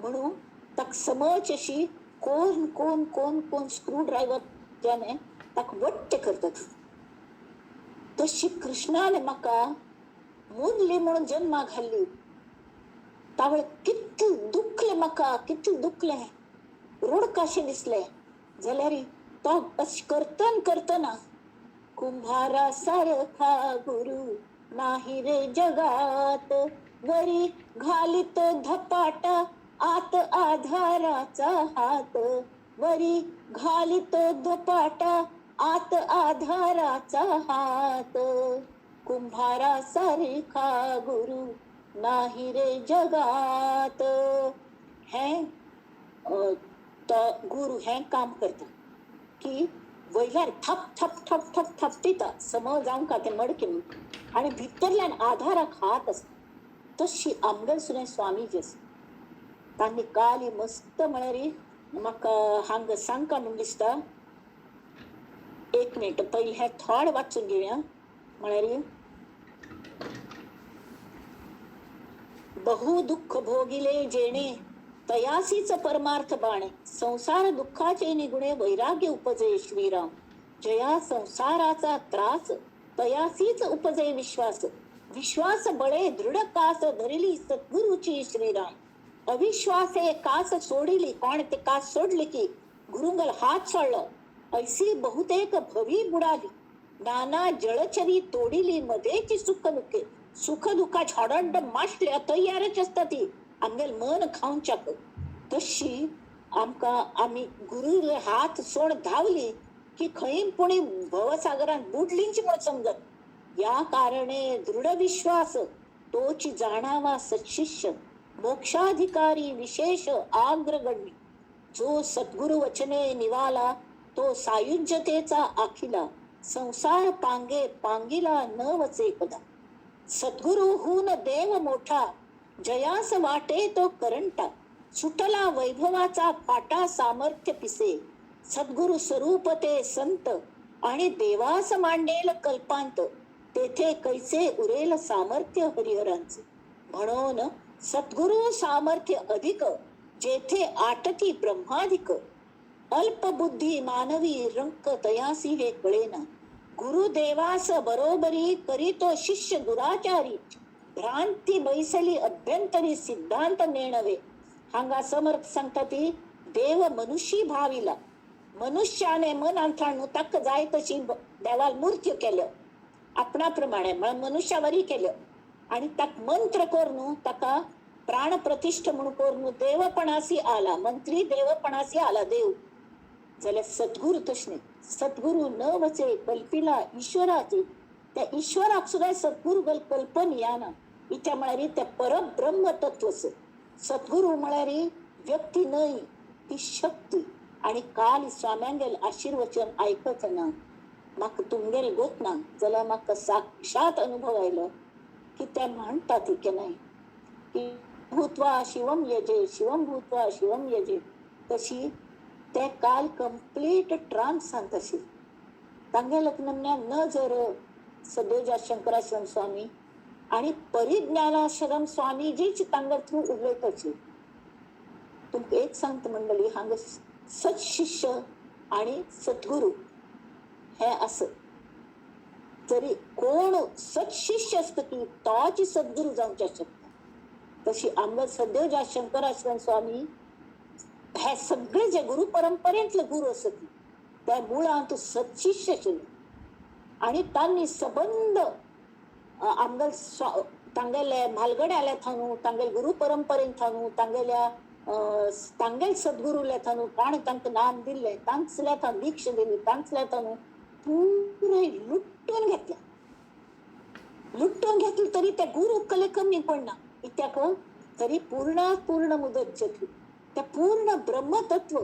म्हणून ताका समज अशी कोन कोन कोन कोन स्क्रू ड्रायव्हर ज्याने ताका वट्टे करतात. तशी कृष्णाने म्हाका मुरली म्हणून जन्मा घाल्ली. तावळ कितलें दुखलें म्हाका, कितलें दुखलें, रोडकाशें दिसलें. जाल्यार तो अशें करतना करतना कुंभारा सारखा गुरु नाही रे जगात, वरी घालित धपाटा आत आधाराचा हात, वरी घालित धपाटा आत आधाराचा हात, कुंभारा सारखा गुरु नाही रे जगात. हें तो गुरु हें काम करता की वयल्यान थप थप थप थप थपटिता समज जावंक तें मडकें आनी भितरल्यान आधाराक हात आसता. तशी आमगेर सुद्दां स्वामीजी आसा. तांणी काली मस्त म्हळ्यार म्हाका हांगा सांगका म्हूण दिसता. एक मिनट पयलीं हें थोडें वाचून घेवया. म्हळ्यार बहु दुःख भोगिले जेणे तयासीच परमार्थ बाणे, संसार दुःखाचे निगुणे वैराग्य उपजे श्रीराम. जया संसाराचा त्रास तयासीच उपजे विश्वास, विश्वास बळे दृढ कास धरिली सद्गुरूची श्रीराम. अविश्वासे कास सोडिली, कोण ते कास सोडली की गुरुंगल हात सोडलो. ऐसी बहुतेक भवी बुडाली, नाना जळचरी तोडिली मध्येची सुख दुःखे. सुख दुःखाची हडड्ड मासल्या तयारच आसता ती आमगेल मन खावच्याक. तशी आमकां आमी गुरुले हात सोड धांवली की खंय पुणी भवसागरान बुडलींची म्हण समजत. या कारणे दृढ विश्वास तोची जाणावा सत्शिष्य, मोक्षाधिकारी विशेष आग्रगण्य. जो सद्गुरु वचने निवाला तो सायुज्यतेचा आखिला, संसार पांगे पांगिला न वचे कदा. सद्गुरुहून देव मोठा, जयास वाटे तो करंटा, सुटला वैभवाचा फाटा सामर्थ्य पिसे. सद्गुरु स्वरूप ते संत, आणि देवास मांडेल कल्पांत, तेथे कैसे उरेल सामर्थ्य हरिहरांचे. म्हणून सद्गुरु सामर्थ्य अधिक, जेथे आटती ब्रह्माधिक. अल्पबुद्धी मानवी रंक तयासी हे कळेना, गुरुदेवास बरोबरी करीतो शिष्य दुराचारी. भ्रांती बैसली अभ्यंतरी सिद्धांत नेणवे. हांगा समर्थ सांगता ती देव मनुष्य भाविला, मनुष्याने मन अंथाणू ताका जाय तशी देवाल मूर्त्यो केल्यो आपणा प्रमाणे, म्हळ्यार मनुष्यावरी केल्यो, आणि ताक मंत्र करून ताका प्राणप्रतिष्ठ म्हणून करून देवपणासी आला, मंत्री देवपणासी आला देव. जाल्यार सद्गुरू तशें न्ही, सद्गुरू न वचे कल्पिला ईश्वराचे, त्या ईश्वराक सुद्दां सद्गुरू कल्पन येना. इत्या म्हळ्यार त्या परब्रह्म तत्वच. सद्गुरू म्हळ्यार व्यक्ती न्हय, ती शक्ती. आणि काल स्वाम्यांगेल आशीर्वचन आयकतना म्हाका तुमगेल गोत ना जाल्यार म्हाका साक्षात अनुभव आयलो की ते म्हणटात की नाही की भूत्वा शिवम यजे, शिवम भूत्वा शिवम यजे. तशी ते काल कंप्लीट ट्रान्सांत आशिल्ले. तांगेले न जर सद्योजात शंकराश्रम स्वामी आणि परिज्ञानाश्रम स्वामीजीच तांगे थ्रू उलयत आशिल्ले. तुमकां एक सांगता मंडळी, हांगा सत्शिष्य आणि सद्गुरू हे आस. तरी कोण सत्शिष्य आसता की तोच सद्गुरू जावंक शकता. तशी आमकां सद्योजात शंकराश्रम स्वामी हे सगळे जे गुरु परंपरेंतले गुरु आसत त्या मुळांत सत्शिष्य आशिल्ले. आनी तांणी सबंद आमगेल तांगेले म्हालगड्याले थावन, तांगेले गुरु परंपरेन थावन, तांगेल्या तांगेल सद्गुरूले थावन कोणें तांकां नाम दिल्लें, तांचल्या थावन दीक्षा दिली, तांचल्या थावन पुराय लुट्टून घेतलें. लुट्टून घेतलें तरी त्या गुरू कले कमी पडना, कित्याक तरी पूर्ण पूर्ण मुदच्चती. त्या पूर्ण ब्रह्मतत्व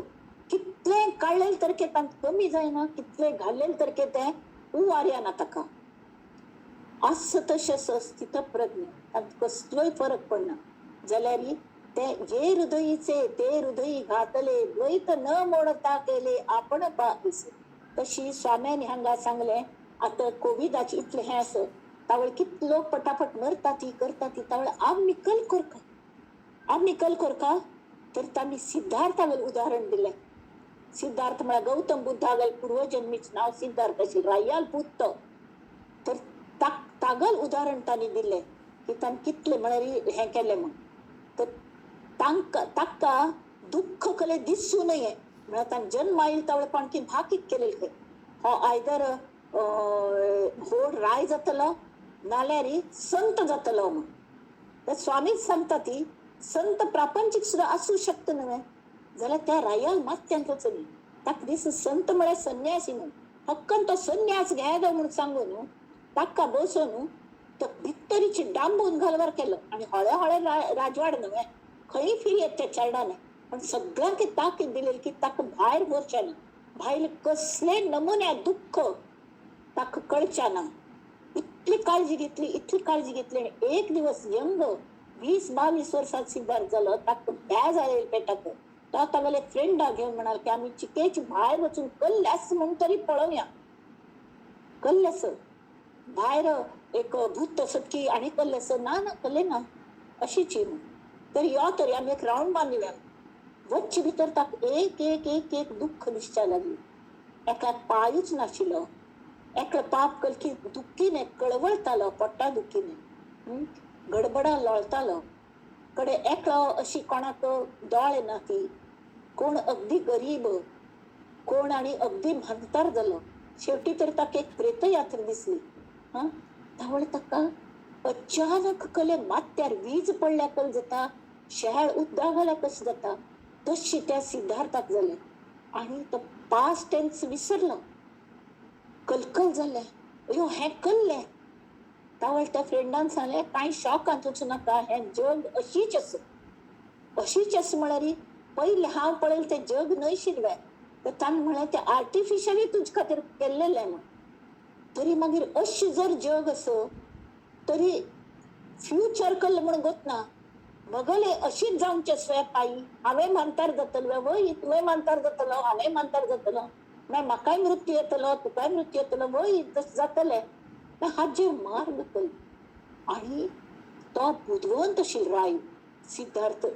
कितलें काडलें तर तांकां कमी जायना, कितलें घाल्लें तर तें उवार येना ताका. आस तशें स्थित प्रज्ञ, तांकां कसलोय फरक पडना. जाल्यार ते जे हृदयीचे ते हृदयी घातले, द्वैत न मोडता केले आपण पास. तशी स्वाम्यांनी हांगा सांगलें, आतां कोविडाचे इतलें हें आसा, तावळ कितले लोक पटापट मरता ती करता ती, तावळ आमी कल करका, आमी कल करका. तर तांणी सिद्धार्थागेलें उदाहरण दिलें. सिद्धार्थ म्हळ्यार गौतम बुद्धागेल पूर्वजन्मीच नांव सिद्धार्थ आशिल्लें, रायाल पूत. तर तागल उदाहरण तांणी दिलें की तांणी कितलें म्हळ्यार हें केलें म्हूण. तर तांकां ताका दुख्ख कले दिसूं नये म्हळ्यार तांणी जन्म आयलो तावळ कोणकी भाकीत केलें खंय, हो आयदर व्हड राय जातलो नाल्यार संत जातलो म्हूण. तर स्वामीच सांगता ती संत प्रापंचीक सुद्दां आसूं शकता न्हय, जाल्यार त्या रायाल मात्यांतलो चली ताका दीस संत म्हळ्यार संन्यासी म्हूण, हक्कन तो संन्यास घेय म्हूण सांगून न्हू ताका बसोवन तो भितरीची डांबून घालवार केलो. आनी हळे हळे राजवाड न्हय खंय फिरयत त्या चेरडाने, पण सगळ्यांक ताकीद दिलेली की ताका भायर व्हरचें ना, भायर कसले नमुन्या दुख्ख ताका कळचें ना. इतली काळजी घेतली, इतली काळजी घेतली. आनी एक दिवस यंग 20-22 वर्सां सिद्धार्थ जालो, ताका भ्या जालें पेटाक. तो तागेले फ्रेंडा घेवन म्हणाल की आमी चिकेच भायर वचून कल्ल्यास म्हूण तरी पळोवया, कल्ल्यास भायर एक भूत आसत की आनी कल्ल्यास ना ना कल्ले ना अशीच म्हूण, तर यो तरी आमी एक रावंड बांदुया. वच्चे भितर ताका एक एक एक एक दुख्ख दिसच्या लागली. एका पांयूच नाशिल्लो, एकलो पाप कलकी दुखीने कळवळतालो, पोटा दुखीने गडबडा लोळतालो. कडे एकलो अशी कोणाक दोळे ना ती, कोण अगदी गरीब, कोण आनी अगदी म्हातार जालो. शेवटी तर ताका एक प्रेतयात्रा दिसली. हां, तावळ ताका अचानक कले माथ्यार वीज पडल्या कल जाता, शेळ उदका घाल्या कशें जाता, तशी त्या सिद्धार्थाक जालें. आनी तो पास्ट टेन्स विसरलो, कलकल जालें, अयो हें कल्लें. तावळ त्या फ्रेंडान सांगलें कांय शॉकांत वचूं नाका, हें जग अशीच आसा, अशीच आसा म्हळ्यार पयलें हांव पळयलें तें जग न्हय शिरवें. तर ताणें म्हळें तें आर्टिफिशली तुजे खातीर केल्लेलें म्हूण. तरी मागीर अशें जर जग आसा तरी फ्युचर कल्ल म्हूण गोतना मगले अशीच जावचे स्वय पायी हांवें मानतार जातलो वय तुवें मानतार जातलो हांवें मानतार जातलो मागीर म्हाकाय मृत्यू येतलो तुकाय मृत्यू येतलो वय तशें जातलें. हाजेर मार्ग कल. आणि तो बुदवंत आशिल्लो राय सिद्धार्थ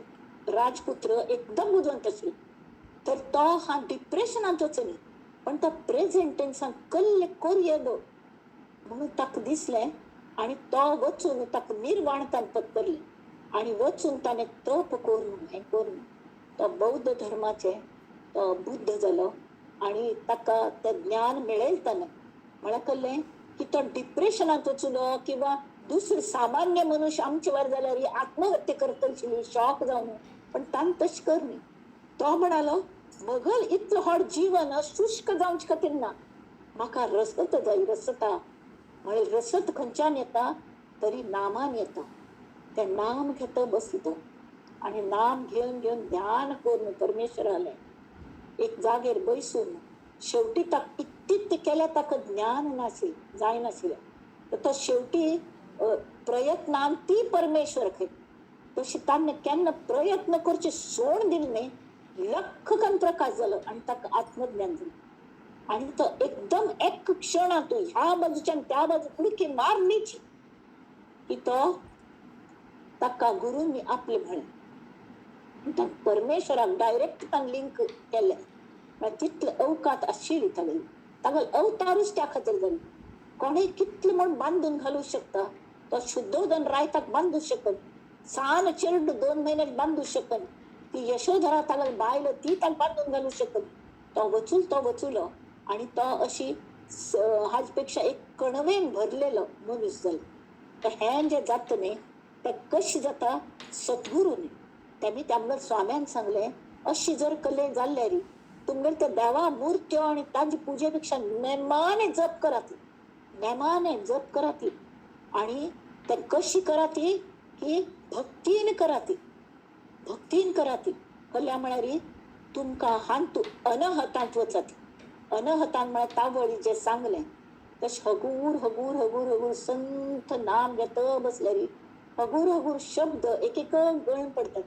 राजपुत्र एकदम बुदवंत आशिल्लो. तर तो हा डिप्रेशनांत वचनी पण तो प्रेझेंट टेन्सान कल्ले कोरयेलो म्हणून ताका दिसलें आनी तो वचून ताका निर्वाण ताणें पत्करलें आनी वचून ताणें तप करून हें करून तो बौद्ध धर्माचे तो बुद्ध जालो आनी ताका तें ज्ञान मेळयलें ताणें. म्हळ्यार कळ्ळें की तो डिप्रेशनांत वचलो किंवा दुसरे सामान्य मनुष्य आमचे वर जाल्यार आत्महत्या करतली शॉक जावन, पण ताणें तशें कर न्ही. तो म्हणालो मगल इतलो व्हड जीवन शुष्क जावचे खातीर ना, म्हाका रसत जाय रसता. म्हळ्यार रसत खंयच्यान येता तरी नामान येता. तें नाम घेता बसलो तो आनी नाम घेवन घेवन ध्यान करून परमेश्वरालें एक जागेर बैसून शेवटी ताका इतली केल्यार ताका ज्ञान नाशिल्लें जायनाशिल्लें. तर तो शेवटी प्रयत्नान ती परमेश्वर खंय तशी ताणें केन्ना प्रयत्न करचे सोड दिले न्ही, लख कन प्रकाश जालो आनी ताका आत्मज्ञान जालें. आनी तो एकदम एक क्षणांत ह्या बाजूच्यान त्या बाजू उडकी मारलीच की तो ताका गुरूंनी आपलें म्हळें. परमेश्वराक डायरेक्ट ताणें लिंक केलें. तितले अवकात आशिल्ली तागेली, तागेलो अवतारूच त्या खातीर जाली. कोणें कितले म्हूण बांदून घालूं शकता, तो शुद्धोधन रायताक बांदू शकत, सान चेरडू 2 म्हयन्याक बांदू शकत, ती यशोधरा तागेली बायल ती ताका बांदून घालूं शकत. तो वचूल तो वचुलो आनी तो अशी हाज पेक्षा एक कणवेन भरलेलो मनीस जालो. तर हें जें जाता न्ही तें कशें जाता सद्गुरूंनी. तेमी आमगेल्या स्वाम्यान सांगलें अशी जर कले जाल्यार तुमगेले त्या देवा मूर्त्यो आनी तांचे पुजे पेक्षा नेमाने जप करात, नेमाने जप करात. आनी ते कशी करात की भक्तीन करात, भक्तीन करात. कल्या म्हळ्यार तुमकां हांतू अनहतांत वचात. अनहतान म्हळ्यार तावळी जें सांगलें तशें हगूर हगूर हगूर हगूर संत नाम घेत बसल्यार हगूर हगूर शब्द एक एक गळून पडतात.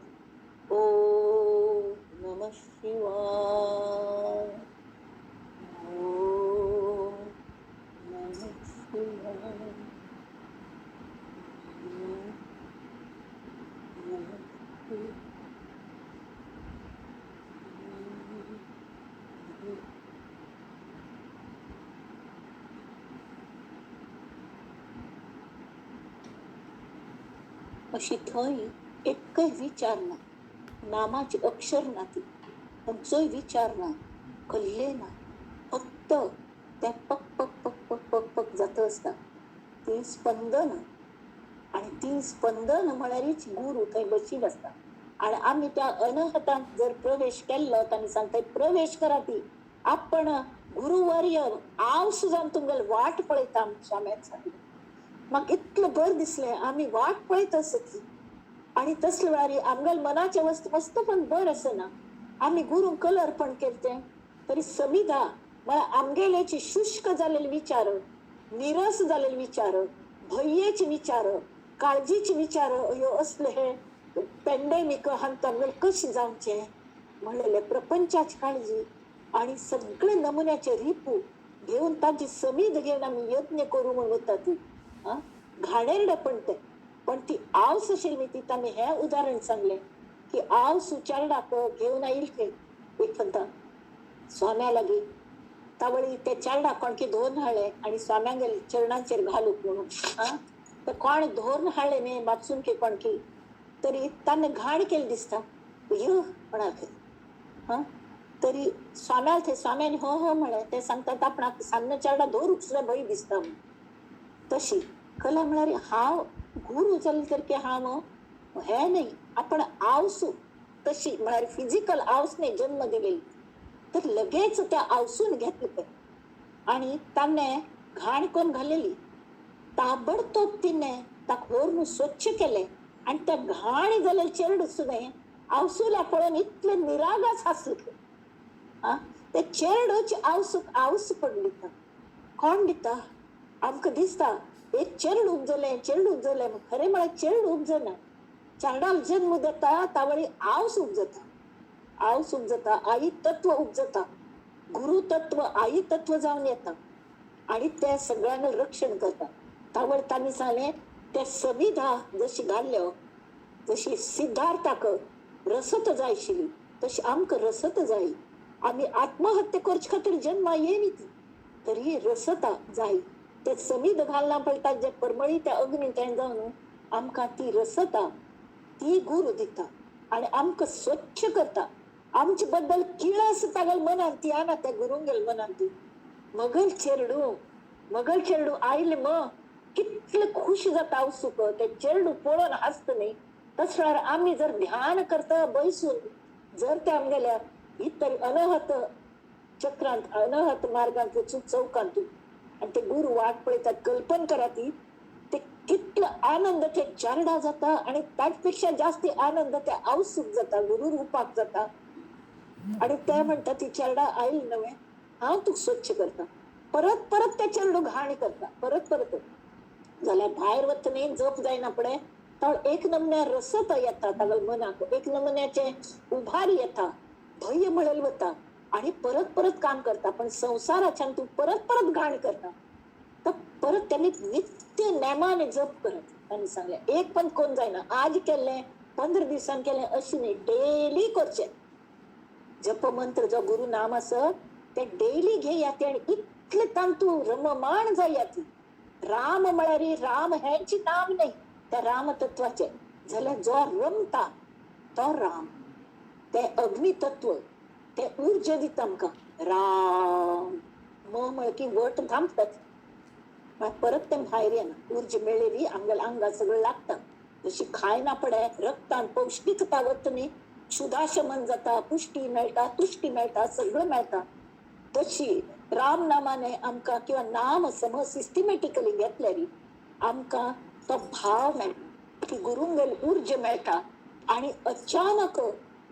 ओम नमः शिवाय, ओम नमः शिवाय, अशी थंय एकय विचार ना, नामाचे अक्षर ना, ती खंयचोय विचार ना, कल्ले ना, फक्त तें पक पक पक पक पक पक जाता आसता ती स्पंदन. आनी ती स्पंदन म्हळ्यारीच गुरू थंय बशील आसता. आनी आमी त्या अनहतांत जर प्रवेश केल्लो, तांणी सांगता प्रवेश करा ती आपण गुरुवर्य आवस जावन तुमगेली वाट पळयता स्वाम्यान सांगलें. म्हाका इतलें बरें दिसलें आमी वाट पळयत आसत. आनी तसले वेळार आमगेल्या मनाचे वस्तू मस्त पण बरें आसना, आमी गुरूंक कल अर्पण केलें तें तरी समिधा म्हळ्यार आमगेल्याची शुष्क जालेले विचार, निरस जालेले विचार, भंयेचे विचार, काळजीचे विचार ह्यो असले हे पेंडेमीक हांतूं आमगेलें कशें जावचें म्हणलेलें प्रपंचाची काळजी आनी सगळे नमुन्याचे रिपू घेवन ताजी समीध घेवन आमी यत्न करूं म्हूण वता ती घाणेरडे पण ते, पण ती आवस आशिल्ली ती तांणी हें उदाहरण सांगलें की आवस चेरडाक घेवन आयिल्ले खंय एक फंता स्वाम्या लागीं तावळी ते चेरडाक कोणकी धरून हाडले आनी स्वाम्यांगेर चरणांचेर घालूंक म्हणून. ते कोण धरून हाडले न्ही बापसून की कोणकी तरी ताणें घाण केली दिसता यो म्हणाल खंय. तरी स्वाम्याल थंय स्वाम्यान हो हो म्हळें. ते सांगतात आपणाक सामने चेरडा धरूंक सुद्दां भंय दिसता म्हणून. तशी कला म्हळ्यार हांव गुरू जालें तर की हांव हें न्ही, आपण आवसू तशी म्हळ्यार फिजिकल आवस न्ही जन्म दिलेली, तर लगेच त्या आवसून घेतले ते आनी ताणें घाण करून घालेली ताबडतोब तिणें ताका व्हरून स्वच्छ केलें आनी त्या घाण जालेलें चेरडू सुद्दां आवसूला पळोवन इतलें निरागस आसलें. ते चेरडूची आवसूक आवस पडली. कोण दिता? आमकां दिसता एक चेरडूं उपजलें, चेरडूं उपजलें, खरें म्हळ्यार चेरडूं उपजना. चेरडाक जन्म जाता तावळी आवस उपजता, आवस उपजता, आई तत्व उपजता, गुरु तत्व आई तत्व जावन येता आणि त्या सगळ्यांना रक्षण करता. तावळ तांणी सांगलें त्या समिधा जशी घाल्ल्यो जशी सिद्धार्थाक रसत जाय आशिल्ली तशी आमकां रसत जाय. आमी आत्महत्या करचे खातीर जन्मा येयनी ती, तरी रसता जाय. ते समीद घालना पळयता जे परमळी त्या अग्नी तें जावन आमकां ती रसता, ती गुरू दिता आनी आमकां स्वच्छ करता. आमचे बद्दल किळस तागेल मनान ती आना त्या गुरूंगेल मनान ती मगल चेरडू, मगल चेरडू आयले म कितले खुश जाता आवसूक ते चेरडू पळोवन हांसता न्ही. तस वेळार आमी जर ध्यान करता बैसून जर ते आमगेल्या भितर अनहत चक्रांत अनहत मार्गांत वचून चौकांत आनी ते गुरू वाट पळयतात, कल्पन करा ती ते कितलो आनंद ते चारडा जाता आनी ताचे पेक्षा जास्ती आनंद ते आवसूक जाता, गुरू रुपाक जाता. आनी ते म्हणटा ती चेरडा आयल नवें हांव तुका स्वच्छ करता. परत परत ते चेरडू घाण करता, परत परत जाल्यार भायर वता न्ही जप जायना पळय तर एक नमन्या रसत येता तागेल्या मनाक, एक नमन्याचे उभार येता, भय म्हणल वता आणि परत परत काम करता. पण संसाराच्यान तूं परत परत घाण करता तर परत त्यांनी नित्य नेमाने जप करत. तांणी सांगलें एक पण कोण जायना, आज केल्लें 15 दिवसांनी केलें अशी न्ही, डेली करचें. जप मंत्र जो गुरु नाम आसा ते डेली घेयात आनी इतले तांतू रममाण जायात. राम म्हळ्यार राम हेंच नाम न्ही त्या राम तत्वाचें, जाल्यार जो रमता तो राम. ते अग्नितत्व ते उर्जा दिता आमकां. राम म म्हळ की वट थांबतात, मागीर परत तें भायर येना. उर्जा मेळ्ळी आमगेल्या आंगाक सगळें लागता. जशी खायना पडे रक्तान पौष्टिकता वता न्ही, क्षुधाशमन जाता, पुष्टी मेळटा, तुष्टी मेळटा, सगळें मेळटा. तशी राम नामाने आमकां किंवा नाम सम सिस्टमॅटिकली घेतल्यार आमकां तो भाव मेळटा, ती गुरूंगेल उर्जा मेळटा. आनी अचानक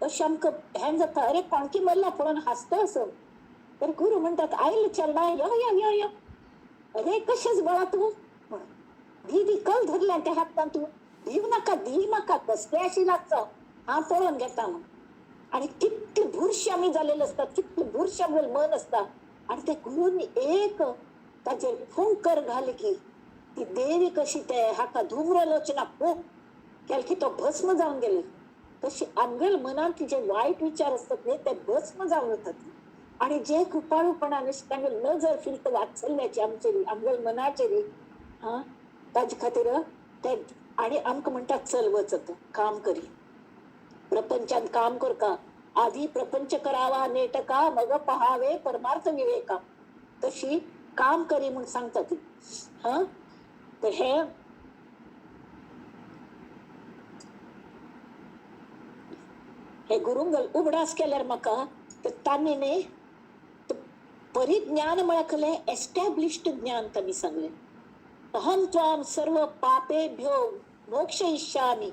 अशें आमकां हें जाता, अरे कोणकी मरला पळोवन हांसता असो. तर गुरू म्हणटात आयले चेरडा, यो यो यो यो, अरे कशेंच बळा तूं म्हणून दी दी कल धरल्या त्या हातान, तूं दिव नाका दी म्हाका, कसले अशी लागचो हांव पळोवन घेता म्हणून. आनी कितले बुरशे आमी जालेले आसतात, कितले बुरशे आमगेलें मन आसता. आनी त्या गुरून एक ताजेर फुंकर घाली की ती देवी कशी ते हाका धुम्रलोचना फूंक केली की तो भस्म जावन गेले. तशी आमगेल मनांत जे वायट विचार आसतात न्ही ते भस्म जावन वतात. आनी जे कृपाळूपणान तांगेल नजर फिरता वात्सल्याची आमचेरी, आमगेल मनाचेरी, हा ताजे खातीर ते आनी आमकां म्हणटात चल वच आतां काम करी, प्रपंचान काम करका, आधी प्रपंच करावा नेटका मग पहावे परमार्थ विवेका. तशी काम करी म्हूण सांगता ती. हा तर हे हे गुरुंगल उगडास केल्यार म्हाका तर तांणी न्ही परिज्ञान म्हळ्यार कसलें एस्टॅब्लिश्ड ज्ञान तांणी सांगलें. अहम त्वाम सर्व पापेभ्यो मोक्षयिष्यामि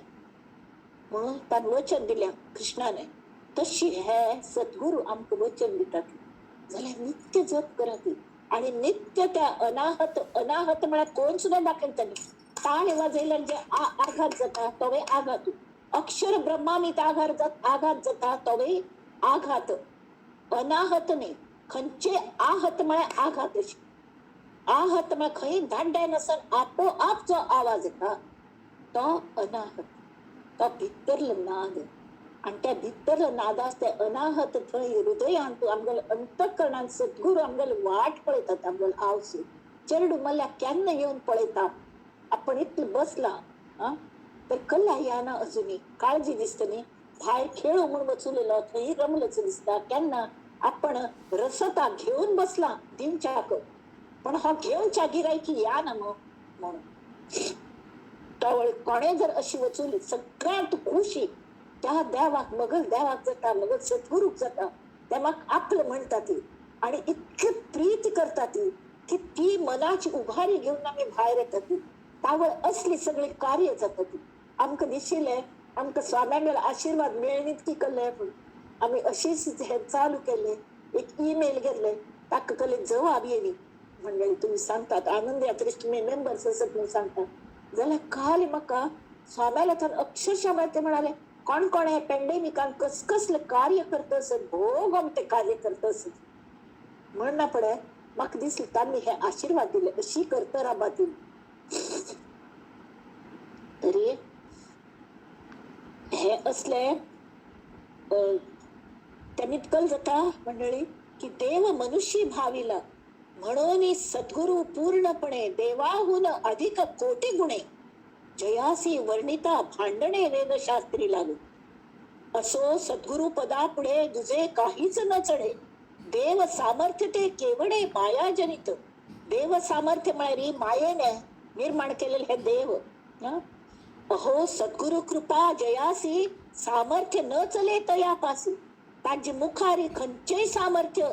म्हणून तांणी वचन दिल्या कृष्णाने. तशी हे सद्गुरू आमकां वचन दितात. जाल्यार नित्य जप करात आनी नित्य त्या अनाहत, अनाहत म्हळ्यार कोण सुद्दां दाखयता न्ही. ताळे वाजयल्यार जे आघात जाता तोवूय आघात, अक्षर ब्रह्मामीत आघात जाता तोवूय आघात. अनाहत न्ही, खंयचे आहत म्हळ्यार आघात. अशी आहत म्हळ्यार खंय धाड्डाय नासतना आपोआप जो आवाज येता तो अनाहत, तो भितरलो नाद. आनी त्या भितरलो नादास ते अनाहत थंय हृदयांत आमगेल्या अंतःकरणान सद्गुरू आमगेले वाट पळयतात, आमगेले आवसू चेरडू मल्ल्याक केन्ना येवन पळयता. आपण इतलें बसला आं तर कल्ला येना अजुनी, काळजी दिसता न्ही. भायर खेळू म्हूण वचुलेलो थंय रमलोच दिसता. केन्ना आपण रसता घेवन बसला दिवच्याक, पण हो घेवच्या गिरायकी या ना मग म्हणून तवळ कोणे जर अशी वचुली सगळ्यांत खुशी त्या देवाक, मगल देवाक जाता, मगल सद्गुरूक जाता, तेमाक आपलं म्हणटा ती आनी इतली प्रीती करता ती की ती मनाची उभारी घेवन आमी भायर येता ती. तावळ असली सगळी कार्य जाता ती. आमकां दिशिल्लें आमकां स्वाम्यांगेलो आशिर्वाद मेळणीत की कल्ले पूण आमी अशीच हे चालू केले. एक ईमेल गेल्ले ताका कले जवाब येयली. मंडळी तुम्ही सांगतात आनंद यात्रेस तुम्ही मेंबर्स असत म्हणून सांगता. जाल्यार काल म्हाका स्वाम्याला तर अक्षरशः ते म्हणाले कोण कोण हे पेंडेमिकान कसकसले कार्य करत असत, भोग ते कार्य करत असत म्हण ना पडे म्हाका दिसले तांणी हे आशिर्वाद दिले अशी करत राबा ती. तरी हे असले त्यांनी जाता मंडळी की देव मनुष्य भाविला म्हणून सद्गुरु पूर्णपणे देवाहून अधिक कोटी गुणे जयासी वर्णिता भांडणे वेदशास्त्री लागू. असो सद्गुरु पदा पुढे दुजे काहीच न चढे. देव सामर्थ्य ते केवढे मायाजनित. देव सामर्थ्य म्हळ्यार मायेने निर्माण केलेले हे देव. अहो सद्गुरु कृपा जयासी सामर्थ्य न चले तयापासी. ताजे मुखारी खंयचेय सामर्थ्य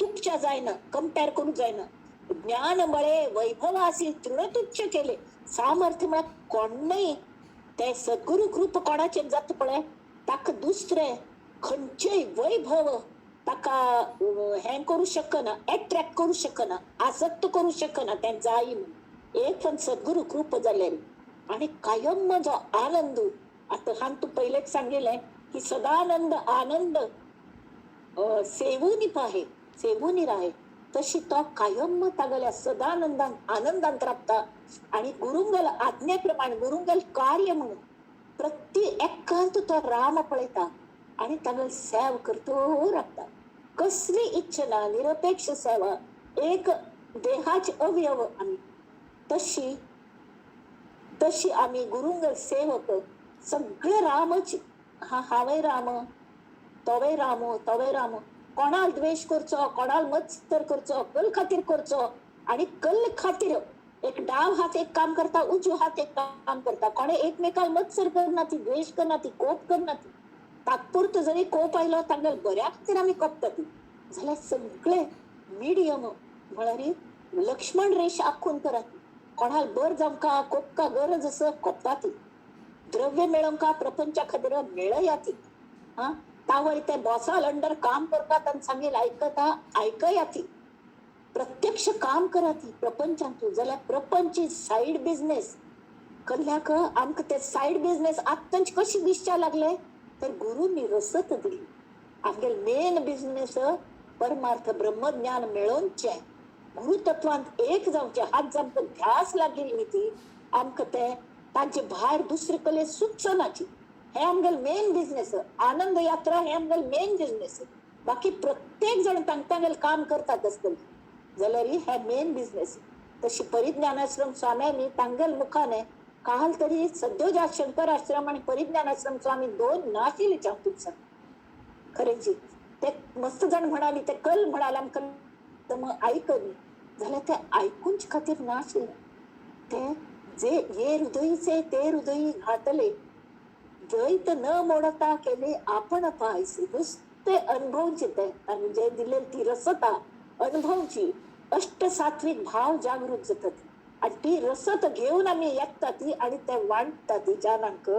तुमच्या जायना, कंपेर करूंक जायना. ज्ञान मळे वैभवासी तृणतुच्छ केले. सामर्थ्य म्हळ्यार कोणय ते सद्गुरु कृपा कोणाचेर जाता पळय ताका दुसरे खंयचेय वैभव ताका हें करूं शकना, एट्रॅक्ट करूं शकना, आसक्त करूं शकना तें जाय म्हणून. एक पण सद्गुरु कृपा जाल्यार आनी कायम म्हजो आनंद. आतां हांवें तूं पयलेच सांगिल्लें की सदानंद आनंद सेवून पाहे सेवून राहे, तशी तो कायम तागेल्या सदानंदान आनंदांत राबता. आनी गुरुंगल आज्ञे प्रमाण गुरुंगल कार्य म्हणून प्रत्येक एकांत तो राम पळयता आनी तागेल सेव करतो राबता. कसली इच्छा ना, निरपेक्ष सेवा, एक देहाचे अवयव आमी तशी तशी आमी गुरुंगल सेवक सगळे रामच. हा हांवय राम, तोवय राम, तोवय राम. कोणाक द्वेश करचो, कोणाक मत्सर करचो, कल खातीर करचो. आनी कल खातीर एक डाव हात एक काम करता, उजव हात एक काम करता. कोणे एकमेकाक मत्सर करना ती, द्वेश करना ती, कोप करना ती. तात्पुरतो जरी कोप आयलो तांगेल बऱ्या खातीर आमी कोपता ती. जाल्यार सगळे मिडियम म्हळ्यार लक्ष्मण रेश आखून करात. कोणाक बर जावंका कोपका गरज आसा कोपता ती. द्रव्य मेळोवंका प्रपंचा खातीर मेळया ती. हा तावय ते बॉसाल अंडर काम करतात आनी सांगेल आयकता आयकया ती. प्रत्यक्ष काम करा ती प्रपंचांतू. जाल्यार प्रपंच सायड बिझनेस कल्ल्याक आमकां ते सायड बिझनेस आत्तांच कशी दिसच्या लागले तर गुरूंनी रसत दिली. आमगेल मेन बिझनेस परमार्थ ब्रह्मज्ञान मेळोवचें, गुरुतत्वांत एक जावचें. हात आमकां ध्यास लागिल्ली न्ही ती आमकां ते तांचे भायर दुसरे कले सुचनाची. हे आमगेल मेन बिझनेस. आनंद यात्रा हे आमगेल मेन बिझनेस. बाकी प्रत्येक जण तांगेल काम करतात आसतले जाल्यार हे मेन बिझनेस. तशी परिज्ञानाश्रम स्वाम्यांनी तांगेल मुखाने काल तरी सद्योजात शंकर आश्रम आणि परिज्ञानाश्रम स्वामी दोन नाशिल्ले हांव तुमकां खरेंची. ते मस्त जण म्हणाली ते कल म्हणाले आमकां मग आयकली जाल्यार ते आयकूंच खातीर नाशिल्ले. ते जे ये हृदयीचे ते हृदयी घातले द्वैत न मोडता केले आपण पायसे. नुसते अनुभवचे ते आनी जे दिले ती रसता अनुभवची. अष्ट सात्विक भाव जागृत जातात आनी ती रसत घेवन आमी येता ती आनी ते वांटता ती जनांक.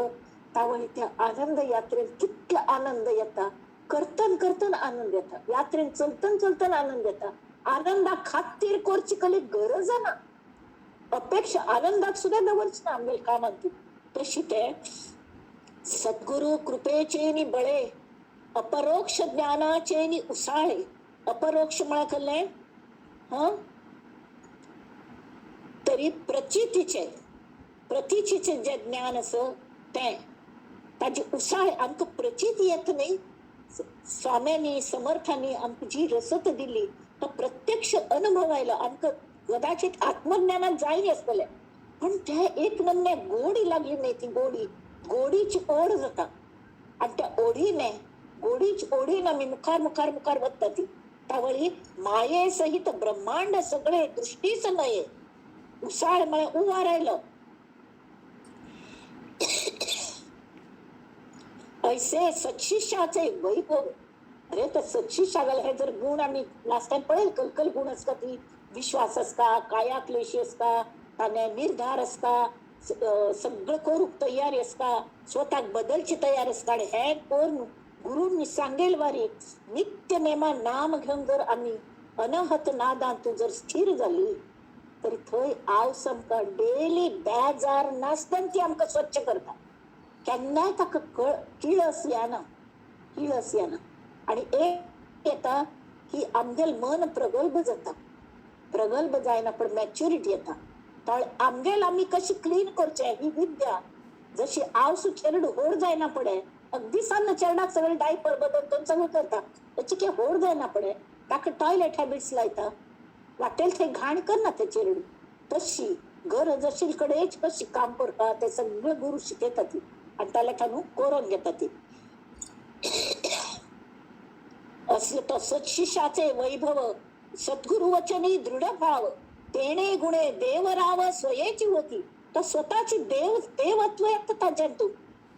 तावय त्या आनंद यात्रेन कितलो आनंद येता. करतन करतन आनंद येता, यात्रेन चलतन चलतन आनंद येता. आनंदा खातीर करची कली गरज ना, अपेक्षा आनंदाक सुद्धा दवरची ना आमगेले कामांत. तशी ते सद्गुरु कृपेचे नि बळे अपरोक्ष ज्ञानाचे नि उसाळे. अपरोक्ष म्हळ्यार कसलें हं तरी प्रचितीचे प्रतीचीचे जे ज्ञान आसा तें ताजे उसाळे आमकां प्रचिती येता न्ही. स्वाम्यांनी समर्थांनी आमकां जी रसत दिली तो प्रत्यक्ष अनुभव आयलो. आमकां कदाचित आत्मज्ञानात जाय आसतलें पण ते एक नमने गोडी लागली न्ही ती गोडी गोडीची ओढ जाता. आनी त्या ओढीने गोडीची ओढीन आमी मुखार मुखार मुखार वता ती. तावळी माये सहित ब्रह्मांड सगळे दृष्टीच नये. उसाळ म्हळ्यार उवार आयलो. ऐसे सत्शिष्याचे वैभव. अरे तर सत्शिष्यागेले हे जर गुण आमी लास्ट टायम पळयल कलकल गुण आसता ती. विश्वास आसता, काया क्लेशी आसता, ताणे निर्धार आसता, सगळं करूंक तयारी आसता, स्वताक बदलची तयार आसता. आनी हें करून गुरूंनी सांगेल वारी नित्य नेमान नाम घेवन जर आमी अनहत नादान तूं जर स्थीर जाली तरी थंय आवस आमकां डेली बेजार नासतना ती आमकां स्वच्छ करता. केन्नाय ताका किळस येना, किळस येना. आनी एक येता की आमगेल मन प्रगल्भ जाता. प्रगल्भ जायना पण मॅच्युरिटी येता. तर आमगेल आमी कशी क्लीन करचें ही विद्या. जशी आवसू चेरडू होड जायना पडे, अगदी सान्न चेरडाक सगळे डायपर बदलतो सगळं करता, ताची काय होड जायना पडे, ताका टॉयलेट हॅबिट्स लायता, वाटेल थंय घाण करना ते चेरडू. तशी गरज अशील कडेच कशी काम करता ते सगळं गुरु शिकयता ती आनी ताल्या न्हू करून घेता ती. असले तो सत्शिष्याचे वैभव, सद्गुरु वचनी दृढ भाव, तेणे गुणे देवराव स्वयेची होती. तो स्वतःची देव देवत्व येता ताज्यांतून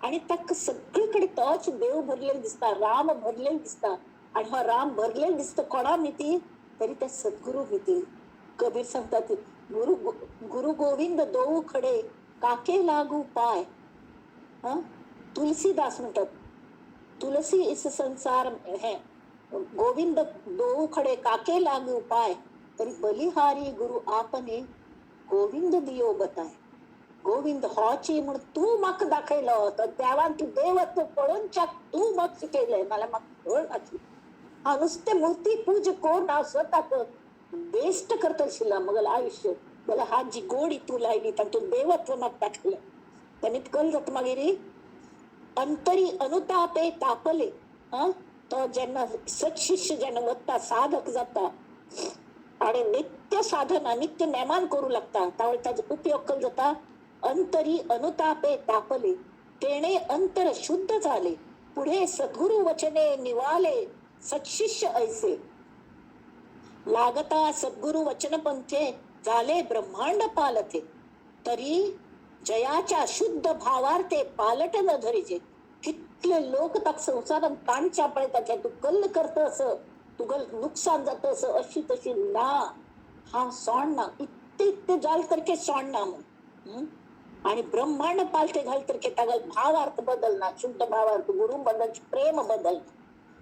आणि ताका सगळीकडे तोच देव भरलेलो दिसता, राम भरलेलो दिसता. आणि हो राम भरलेलो दिसता कोणा मिती तरी त्या सद्गुरु मिती. कबीर सांगतात गुरु गुरु गोविंद दोऊ खडे काके लागू पाय. हा, तुलसीदास म्हणतात तुलसी इस संसार हे गोविंद दोऊ खडे काके लागू पाय, तरी बलिहारी गुरु आपने गोविंद दियो बताय. गोविंद होची म्हण तूं म्हाका दाखयलो तर देवान तूं देवत्व पळोवच्याक तूं म्हाका शिकयलें, नाल्यार म्हाका कळ नासली. हांव नुस्तें मुर्ती पूजा करून हांव स्वताक वेस्ट करता आशिल्लो म्हगेलें आयुश्य. जाल्यार हा जी गोडी तूं लायली तातूंत देवत्व म्हाका दाखयलें. तेन्ना कल जाता मागीर अंतरी अनुतापे तापले. हा, तो जेन्ना सत्शिष्य जेन्ना वता साधक जाता आणि नित्य साधना नित्य नेमान करू लागता, त्यावेळी ताजो उपयोग कल जाता. अंतरी अनुतापे तापले, तेणे अंतर शुद्ध झाले, पुढे सद्गुरु वचने निवाले सत्शिष्य ऐसे. लागता सद्गुरु वचन पंथे झाले ब्रह्मांड पालथे, तरी जयाच्या शुद्ध भावार्थे पालट न धरीचे. कितले लोक ताका संवसारान ताणच्या पळयतात, तूं कल्ल करता असं तुगल नुकसान जाता असं अशी तशी ना, हांव सोडना, इतले इतले जाल तरके सोडना म्हूण. आणि ब्रह्मांड पालथे घाल तरके तागल भावार्थ बदलना, शुद्ध भावार्थ गुरु बदल प्रेम बदलना.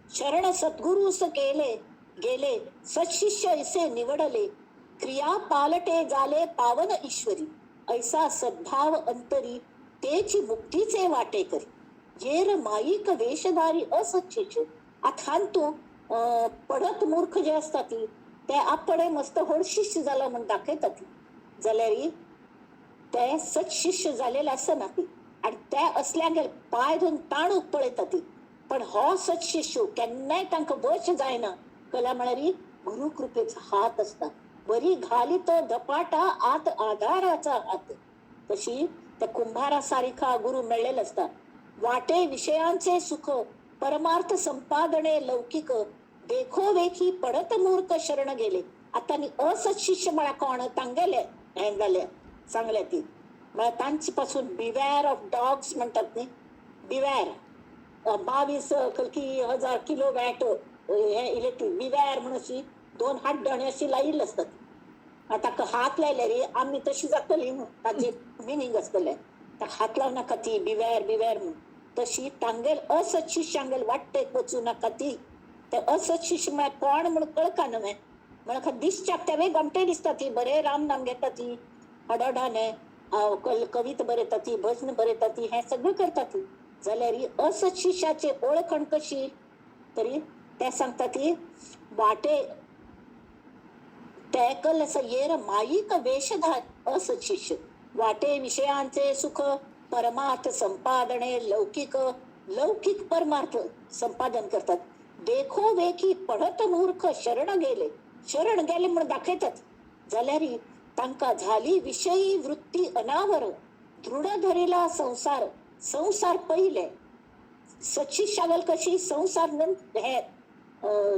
शरण सद्गुरुस केले गेले सत्शिष्य ऐसे निवडले, क्रिया पालटे झाले पावन ईश्वरी. ऐसा सद्भाव अंतरी तेची मुक्तीचे वाटे करी. येर माईक वेशधारी असत्शिष्य. आता तूं पडत मूर्ख जे असतात ती ते आपणे मस्त व्हड शिष्य जाला म्हूण दाखयतात, जाल्यार ते सत्शिष्य जालेले आसना ती आनी ते असल्यांगेर पांय धरून ताणूक पळयता ती. पण हो सत्शिष्य केन्नाय तांकां वश जायना. कला म्हळ्यार गुरु कृपेचो हात आसता. बरी घाली तो धपाटा आत आधाराचा हात. तशी त्या कुंभारा सारिखा गुरु मेळ्ळेलो आसता. वाटे विषयांचे सुख परमार्थ संपादने लौकिक, देखो वेखी पडत मूर्ख शरण गेले. आता न्ही असत्शिष्य म्हळ्यार कोण तांगेले हें जालें सांगले ती म्हळ्यार तांचे पासून बिवॅर ऑफ डॉग्स म्हणटात न्ही, बिवॅर 22 कलकी 1000 किलो वॅट हे इलेक्ट्रीक बिवॅर म्हण अशी दोन हात अशी लायिल्ली आसतात. ताका हात लायल्यार आमी तशी जातली म्हूण ताजें मिनींग आसतलें. ताका हात लावं नाका ती बिवॅर बिवॅर म्हूण. तशी तांगेल असत्शिष्यांगेल वाटेक वचूं नाका ती. ते असत्शिष्य म्हळ्यार कोण म्हूण कळका न्हय, म्हळ्यार दिसच्याक तेवे गमटे दिसता ती बरें राम नाम घेता ती हडहडाने कविता बरयता ती भजन बरयता ती हें सगळें करता ती. जाल्यार असत्शिष्याची ओळखण कशी तरी ते सांगता ती वाटे टॅकल असं येर माईक वेशधार असत्शिष्य. वाटे विषयांचे सुख परमार्थ संपादने लौकिक, लौकिक परमार्थ संपादन करतात. देखो वेखी पडत मूर्ख शरण गेले. शरण गेले म्हणून दाखयतात. जाल्यार तांकां झाली विषयी वृत्ती अनावर, दृढ धरिला संसार. संसार पहिले सत्शिष्यागल कशी संसार हे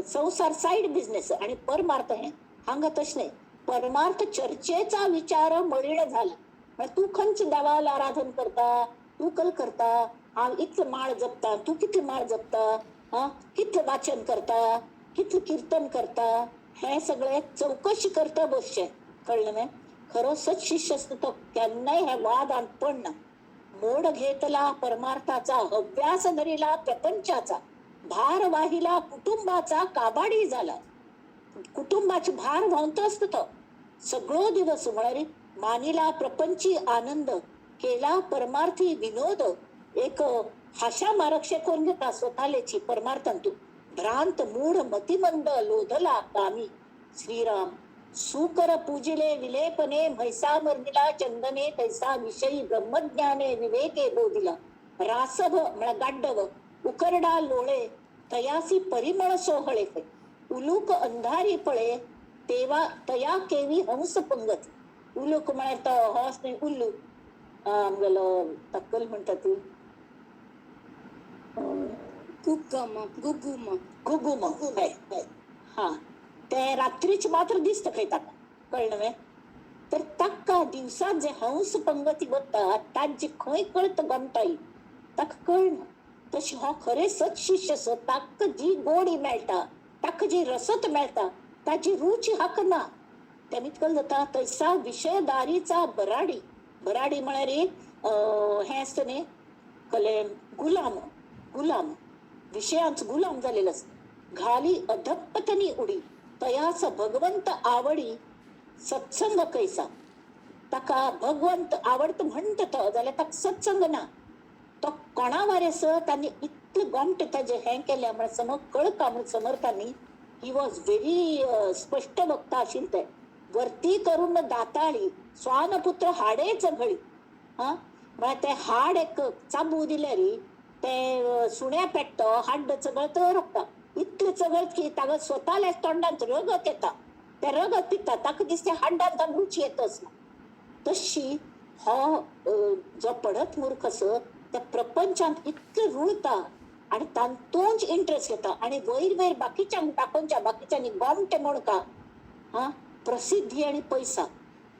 संसार साईड बिझनेस आणि परमार्थ हे हांगा तशें न्हय. परमार्थ चर्चेचा विचार मळीण झाला. म्हळ्यार तूं खंयच्या देवाला आराधन करता, तूं कल करता, हांव इतले माळ जपता, तूं कितले माळ जपता, हा कितलें वाचन करता, कितलें किर्तन करता, हें सगळें चवकशी करता बसचें. कळ्ळें न्हय? खरो सत्शिष्य आसता तो केन्नाय ह्या वादान पडना. मोड घेतला परमार्थाचा, हव्यास धरिला प्रपंचाचा, भार वाहिला कुटुंबाचा, काबाडी झाला. कुटुंबाचे भार व्हांवतो आसता तो सगळो दिवस. म्हळ्यार मानिला प्रपंची आनंद, केला परमार्थी विनोद. एक हाशा मारक्षे करून घेता स्वतालेची परमार्थान तू. भ्रांत मूढ मतिमंद लोधला कामी. श्रीराम सुकर पूजिले विलेपने, म्हैसा मर्दिला चंदने, तैसा विषयी ब्रह्मज्ञाने विवेके बोधिला. रासभ म्हळ्यार गाड्डव, उकरडा लोळे, तयासी परिमळ सोहळे. उलूक अंधारी पळे, तेवा तया केवी हंस पंगत. उलूक म्हळ्यार तो हंस न्ही, उल्लू आमगेलो तक्कल म्हणटा ती गुग्गम, गुगुम. गुगुम. हा, ते रात्रीच मात्र दिसता खंय ताका, कळ्ळें न्हय? तर ताका दिवसात जे हंस पंगती वता ताजे खंय कळत गमताई ताका कळना. तशें हो खरें सत शिष्य आसा, ताका जी गोडी मेळटा, ताका जी रसत मेळटा, ताजी रुची हाका ना. तेमी कल जाता तैसा विषयदारीचा बराडी. बराडी म्हळ्यार हें आसता न्ही कले गुलाम, गुलाम विषयांच गुलाम जालेलो आसता. घाली अधपतनी उडी, तयास भगवंत आवडी सत्संग कैसा. ताका भगवंत आवडत म्हणटा तो, जाल्यार ताका सत्संग ना. तो कोणा वारेस तांणी इतले गोमटे ताजे हें केलें म्हळ्यार समज कळका म्हण समर्थांनी. He was very स्पश्ट वक्ता आशिल्ले ते. वरती करून दाताळी, स्वानपुत्र हाडे चघळी. हा म्हळ्यार ते हाड एक चाबू दिल्यार ते सुण्या पेट्टो हाड चगळत रगता. इतलें चगळत की ताका स्वताल्या तोंडांत रगत येता, ते रगत पिता, ताका दिसता हाड्डांत रुची येतच ना. तशी हो जो पडत मूर्ख आसा त्या प्रपंचांत इतलें रुळता आनी तातूंच इंट्रस्ट घेता आनी वयर वयर बाकीच्यांक दाखोवच्या, बाकीच्यांनी गोमटे म्हणका. हा, प्रसिद्धी आनी पैसा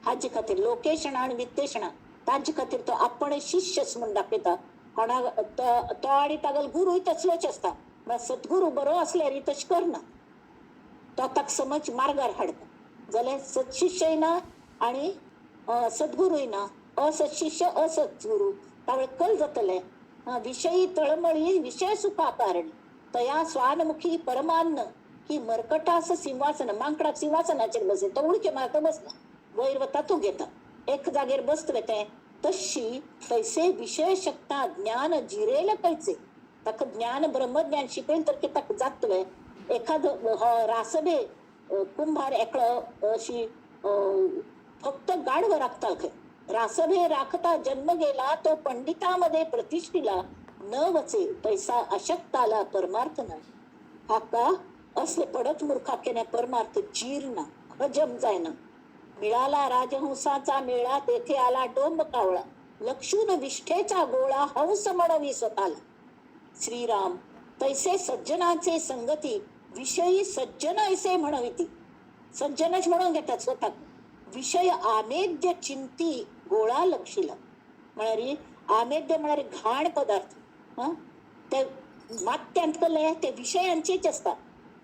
हाजे खातीर, लोकेशणा आनी वित्तेशणा ताजे खातीर तो आपण शिष्यच म्हूण दाखयता. कोणाक तो आनी तागेलो गुरूय तसलोच आसता. म्हळ्यार सद्गुरू बरो आसल्यार तशें करना, तो ताका समज मार्गार हाडटा. जाल्यार सत्शिष्यय ना आनी सद्गुरूय ना, असत्शिष्य असद्गुरू. तावळ कल जातलें. विषयी तळमळी विषय सुखा कारणी, तया स्वानमुखी परमान्न ही मरकटास सिंहासन. मांकडाक सिंहासनाचेर बसले तो उडक्यो मारता बसला, वयर वता तो घेता, एक जागेर बसतलें तें. तशी तैसे विषय शकता ज्ञान जिरेल कैचे. ताका ज्ञान ब्रह्मज्ञान शिकयल तर ताका जातलें. एखादो हो रासबे कुंभार एकलो अशी फक्त गाडव राखता खंय. रासभे राखता जन्म गेला, तो पंडितामध्ये प्रतिष्ठिला न वचे, पैसा अशक्ताला परमार्थ नाही. हाका असले पडत मूर्खा केने परमार्थ जीर्ण हजम जायना. मिळाला राजहंसाचा मेळा, तेथे आला डोंब कावळा, लक्षून विष्ठेचा गोळा, हंस म्हणवी स्वतःला. श्रीराम तैसे सज्जनाचे संगती, विषयी सज्जन ऐसे म्हणविती. सज्जनच म्हणून घेतात स्वतः. विषय आमेद्य चिंती गोळा लक्षिला. म्हळ्यार आमेद्य म्हळ्यार घाण पदार्थ. हा, ते मात्यांत कले ते विषयांचेच आसता.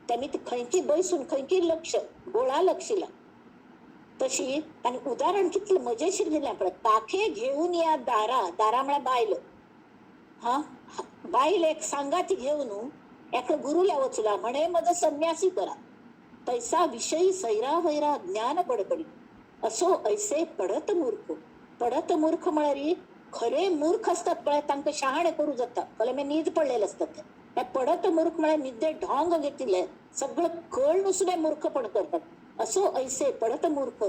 त्यांनी ते खंयची बैसून खंयची लक्ष गोळा लक्षिला. तशी आनी उदाहरण कितलें मजेशीर दिलें पळय. काखे घेऊन या दारा, दारा म्हळ्यार बायल. हा, बायल एक सांगाती घेऊन एका गुरुला वचला म्हणे म्हजो संन्यासी करा. तैसा विषयी सैरा वैरा ज्ञान बडबडी, असो ऐसे पडत मूर्ख. पडत मूर्ख म्हळ्यार खरे मूर्ख आसतात पळय, तांकां शहाणे करूं जाता, कळ्ळें? मागीर न्हीद पडलेले आसतात ते. हे पडत मूर्ख म्हळ्यार न्हिदे ढोंग घेतिल्ले, सगळं कळून सुद्दां मूर्खपण करतात. असो ऐसे पडत मूर्ख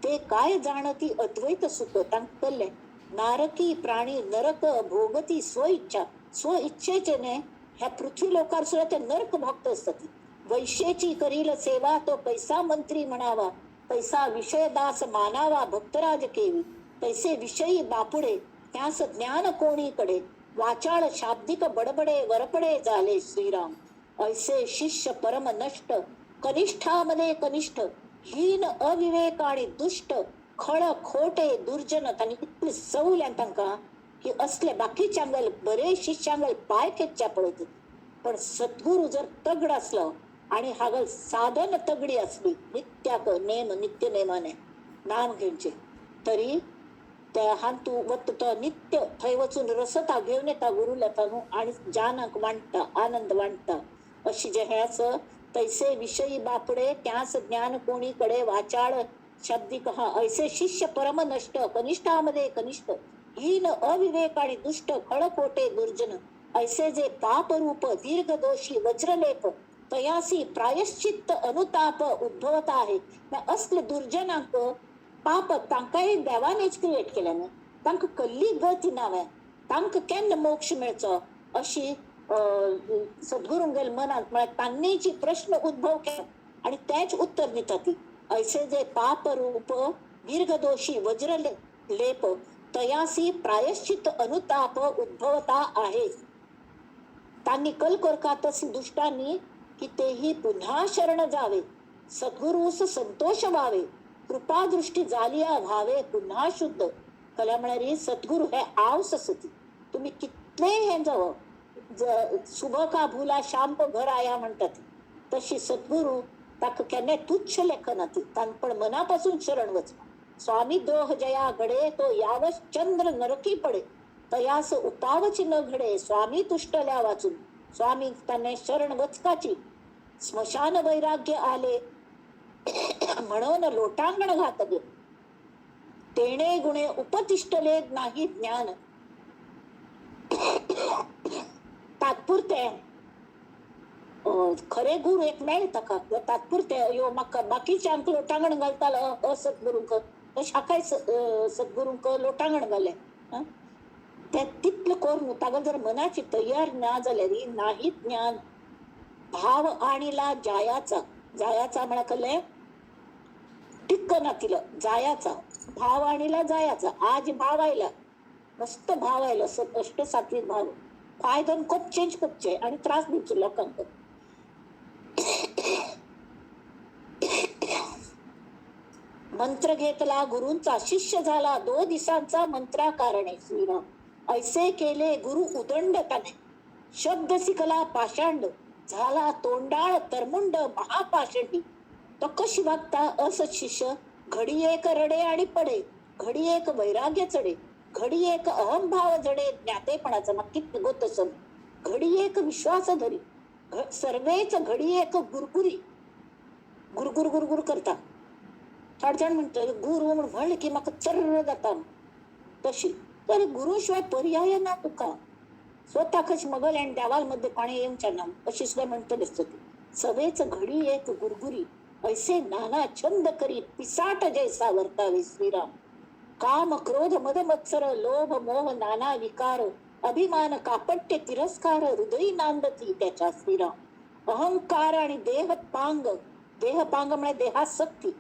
ते काय जाणती अद्वैत सुख. तांकां कळ्ळें नारकी प्राणी नरक भोगती स्व इच्छा. स्व इच्छेचे न्ही ह्या पृथ्वी लोकार सुद्दां ते नरक भोगत आसतात. वैश्येची करील सेवा तो कैसा मंत्री म्हणावा, तैसा विषयदास मानावा भक्तराज केवी. तैसे विषयी बापुडे त्यास ज्ञान कोणीकडे, वाचाळ शाब्दिक बडबडे वरपडे झाले. श्रीराम ऐसे शिष्य परम नष्ट, कनिष्ठामध्ये कनिष्ठ, हीन अविवेक आणि दुष्ट, खळ खोटे दुर्जन. तांणी इतले सवल्यान तांकां की असले बाकीच्यांगेल बरे शिष्यांगेल पाय खेचच्या पळयतात. पण सद्गुरू जर तगड असलो आणि हागल साधन तगडी असली, नित्याक नेम नित्य नेमाने नाम घेवचे, तरी त्या हातू वत तो नित्य थंय वचून रसता घेवन येता गुरुल्या न्हू आनी जानाक वांट्टा, आनंद वांट्टा. अशी जे हें आसा तैसे विषयी बापडे त्यास ज्ञान कोणीकडे वाचाळ शाब्दिक. हा ऐसे शिष्य परम नष्ट, कनिष्ठामध्ये कनिष्ठ, हीन अविवेक आणि दुष्ट, खळखोटे दुर्जन, ऐसे जे पापरूप दीर्घदोषी वज्रलेप तयासी प्रायश्चित्त अनुताप उद्भवत आहे. असले दुर्जनांक पाप तांकांय देवानेच क्रिएट केल्या न्हू, तांकां कसली गती ना, तांकां केन्ना मोक्ष मेळचो अशी सद्गुरूंगेल मनांत म्हळ्यार तांणी जी प्रश्न उद्भव केलो आणि तेच उत्तर दिता ती. ऐसे जे पापरूप दीर्घदोषी वज्रलेप तयासी प्रायश्चित अनुताप उद्भवता आहे. तांनी कल करका तशी दुष्टांनी की तेही पुन्हा शरण जावे, सद्गुरूस संतोष व्हावे, कृपादृष्टी जालिया व्हावे पुन्हा शुद्ध. कला म्हळ्यार सद्गुरू हे आवस आसती. तुमी कितले हे जावं, सुबह का भुला शाम को घर आया म्हणतात तशी सद्गुरू ताका केन्नाय तुच्छ लेखना ती, पण मनापासून शरण वच. स्वामी द्रोह जया घडे तो यावश चंद्र नरकी पडे, तयास उपावची न घडे स्वामी तुष्टल्या वाचून. स्वामी त्याने शरण वचकाची. स्मशान वैराग्य आले म्हणून लोटांगण घातले, तेणे गुणे उपतिष्ठले नाही ज्ञान. तात्पुरते खरे गुरु एक मेळ्ळे ताका, तात्पुरते यो म्हाका बाकीच्यांक लोटांगण घालतालो असद्गुरूंक, तशें हाकाय सद्गुरूंक लोटांगण घालें. ते तितलें करून ताका जर मनाची तयार ना जाल्यार नाही ज्ञान. भाव आणिला जायाचा, जायाचा म्हळ्यार कसलें टिक्क ना तिलो जायाचा भाव आणिला जायाचा. आज भाव आयला, मस्त भाव आयलो, अष्ट सात्विक भाव, फायदो कोपचेंच कोपचे आणि त्रास दिवचो लोकांक. मंत्र घेतला गुरूंचा, शिष्य झाला दो दिसांचा मंत्रा कारणे श्रीराम. ऐसे केले गुरु उदंड ताने, शब्द शिकला पाषांड, झाला तोंडाळ तरमुंड महापाषंडी. तो कशी वागता असं शिष्य, घडी एक रडे आणि पडे, घडी एक वैराग्य चढे, घडी एक अहंभाव जडे ज्ञातेपणाचा मग किती गोत सम, घडी एक विश्वास धरी, सर्वेच घडी एक गुरगुरी, गुरगुर गुरगुर करता. थोडे जाण म्हणटा गुरु म्हण म्हणलें की म्हाका चर्र जाता तशी, तर गुरु शिवाय पर्याय ना तुका. स्वतःकच मगल आनी देवाल मध्ये कोणें येवचें ना अशी सुद्दां म्हणटली आसता ती. सवेच घडी एक गुरगुरी, ऐसे नाना छंद करी पिसाट जैसा वर्तावे श्रीराम. काम क्रोध मद मत्सर लोभ मोह नाना विकार, अभिमान कापट्य तिरस्कार हृदयी नांदती त्याच्या श्रीराम. अहंकार आणि देहपांग, देहपांग म्हणजे देहासक्ती,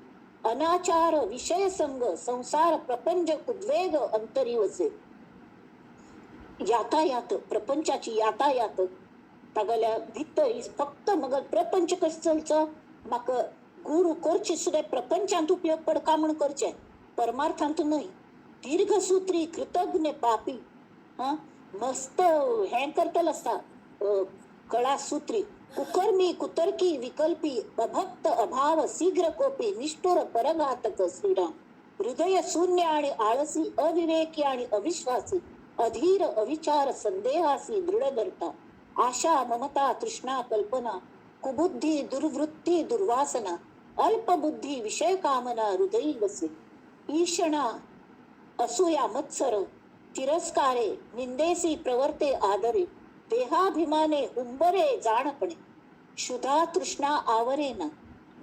अनाचार विषय संग संसार प्रपंच उद्वेग अंतरी वसे. यातायात प्रपंचाची यातायात तागेल्या भितर फक्त मग प्रपंच कसो चलचो, म्हाका गुरु करचे सुद्दां प्रपंचांत उपयोग पडका म्हूण करचे, परमार्थांत न्हय. दीर्घसूत्री कृतज्ञ पापी, हा मस्त हें करतलो आसता कळासूत्री, कुकर्मी कुतर्की विकल्पी अभक्त अभाव शीघ्र कोपी निष्ठुर परघातक श्रीराम. हृदय शून्य आणि आळसी अविवेकी आणि अविश्वासी, अधीर अविचार संदेहासी दृढ धरता, आशा ममता तृष्णा कल्पना, कुबुद्धी दुर्वृत्ती दुर्वासना, अल्पबुद्धी विषय कामना हृदयी वसे. ईषणा असूया मत्सर तिरस्कारे निंदेसी प्रवर्ते आदरे, देहाभिमाने उंबरे जाणपणे, क्षुधा तृष्णा आवरेना,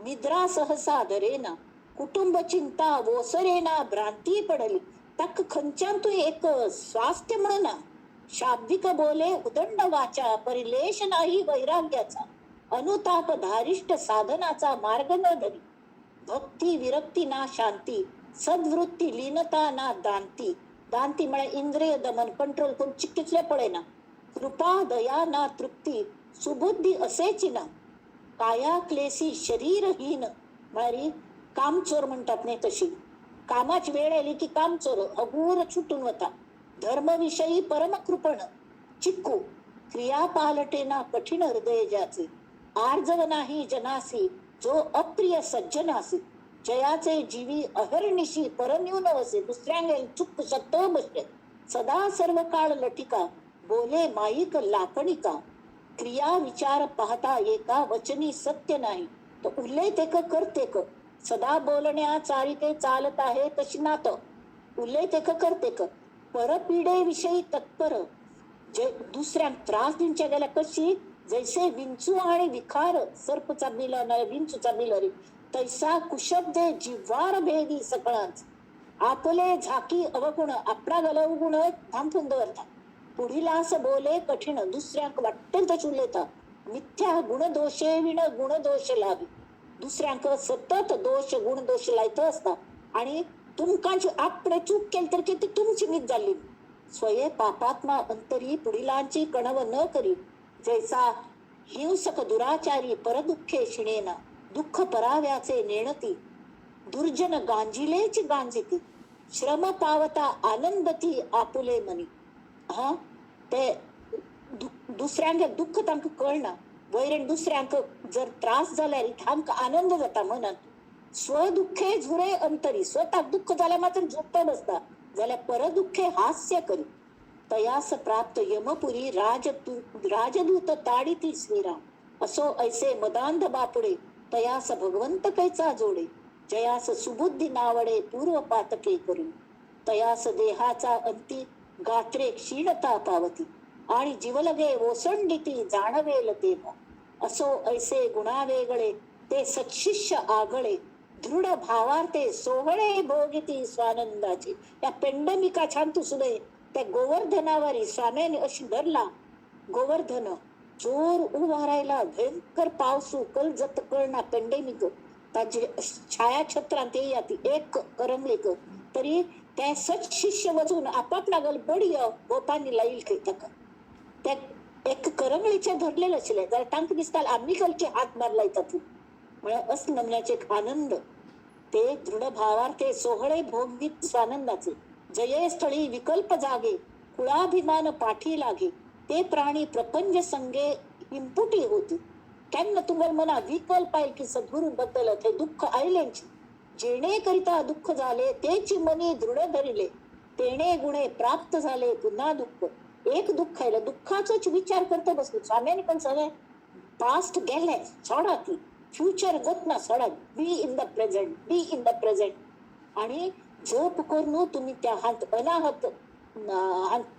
निद्रा सहसा धरेना, कुटुंब चिंता वोसरेना भ्रांती पडली. ताका खंयच्यान तूं एक स्वास्थ्य म्हणून ना. शाब्दिक बोले उदंड वाचा, परिलेश नाही वैराग्याचा, अनुताप धारिष्ट साधनाचा मार्ग न धरी, भक्ती विरक्ती ना शांती, सद्वृत्ती लीनता ना दांती. दांती म्हळ्यार इंद्रिय दमन कंट्रोल करून कितले पळयना, कृपा दया ना तृप्ती, सुबुद्धी असेची ना, काया क्लेसी शरीरहीन म्हळ्यार कामचोर म्हणटात न्ही तशी, कामाची वेळ आयली की कामचोर हगूर छुटून वता. धर्मविषयी परमकृपण चिक्कू, क्रिया पालटे ना कठीण हृदय ज्याचे, आर्जव नाही जनासी जो अप्रिय सज्जनासी, जयाचे जीवी अहर्निशी परन्यून वसे, दुसऱ्यांगेल चुक शक्त बसले, सदा सर्व काळ लटिका, बोले माईक लापणिका. क्रिया विचार पाहता एका वचनी सत्य नाही. तो उल्लेख करतेक सदा बोलण्या चारिते चालत आहे तशी नात. उल्लेख करतेक परपीडेविषयी तत्पर, जे दुसऱ्यांक त्रास दिवच्या गेल्या कशी जैसे विंचू आणि विखार सर्प चाबिला नाही विंचू चाबिला रे तैसा कुशब्दे जिव्हार भेदी सकळांच. आपले झाकी अवगुण आपला गल अवगुण थांबून दवरता. पुढीलास बोले कठीण दुसऱ्यांक वाटेल तशें उलयता. मिथ्या गुणदोषे विण गुणदोष लावी, दुसऱ्यांक सतत दोष गुणदोष लायत आसता आणि तुमकां आपणे चूक केली तर ती तुमची मीत जाल्ली. स्वये पापात्मा अंतरी पुढिलांची कणव न करी, जैसा हिंसक दुराचारी परदुःखे शिणेना दुःख पराव्याचे नेणती. दुर्जन गांजिलेच गांजिती श्रम पावता आनंदती आपुले मनी. हा ते दुसऱ्यांक दुःख तांकां कळना, वयर दुसऱ्यांक जर त्रास जाल्यार तांकां आनंद जाता मनांत. स्वदुःखे झुरे अंतरी, स्वतःक दुःख जाल्यार मात्र झुकता बसता जाल्यार परदुःखे हास्य करी. तयास प्राप्त यमपुरी राजदूत ताडिती श्रीराम. असो ऐसे मदांध बापुडे तयास भगवंत कैचा जोडे. जयास सुबुद्धी नावडे पूर्व पातके करून. तयास देहाचा अंती गात्रे क्षीणता पावती आणि जीवलगे ओसंडिती जाणवेल तेव्हा. असो ऐसे गुणावेगळे ते सत्शिष्य आगळे दृढ भावार्थे सोहळे भोगिती स्वानंदाचे. या पेंडमिका छान तू सुद्धा त्या गोवर्धनावरी स्वाम्याने अशी धरला गोवर्धन जोर उभा राहिला, भयंकर पावसू कल जत कळना पेंडेमिक ताजे छायाछत्रांत येयात एक करमलेक तरी त्या सत शिष्य वचून आपापला गल बडय गोपांनी लाईल खंय ताका. त्या एक करंगळीचे धरलेले आशिल्ले जाल्यार तांकां दिसताले आमी कलचे हात मारला तातूंत. म्हळ्यार अस नमन्याचे एक आनंद ते दृढ भावार्थे सोहळे भोगीत स्वानंदाचे. जये स्थळी विकल्प जागे कुळाभिमान पाठी लागे ते प्राणी प्रपंच संगे हिंपुटी होती. केन्ना तुमगेल्या मनात विकल्प आयल की सद्गुरू बद्दल ते दुःख आयलेंच, जेणे करिता दुःख झाले तेची मनी दृढ धरिले तेणे गुणे प्राप्त झाले पुन्हा दुःख. एक दुःख आयलें दुःखाचोच विचार करता बसलो. स्वाम्यानी पण सांगलें पास्ट गेलें सोडा ती, फ्युचर वतना सोडा, be in the present, be in the present. आणि जप करून तुम्ही त्या हात अनाहत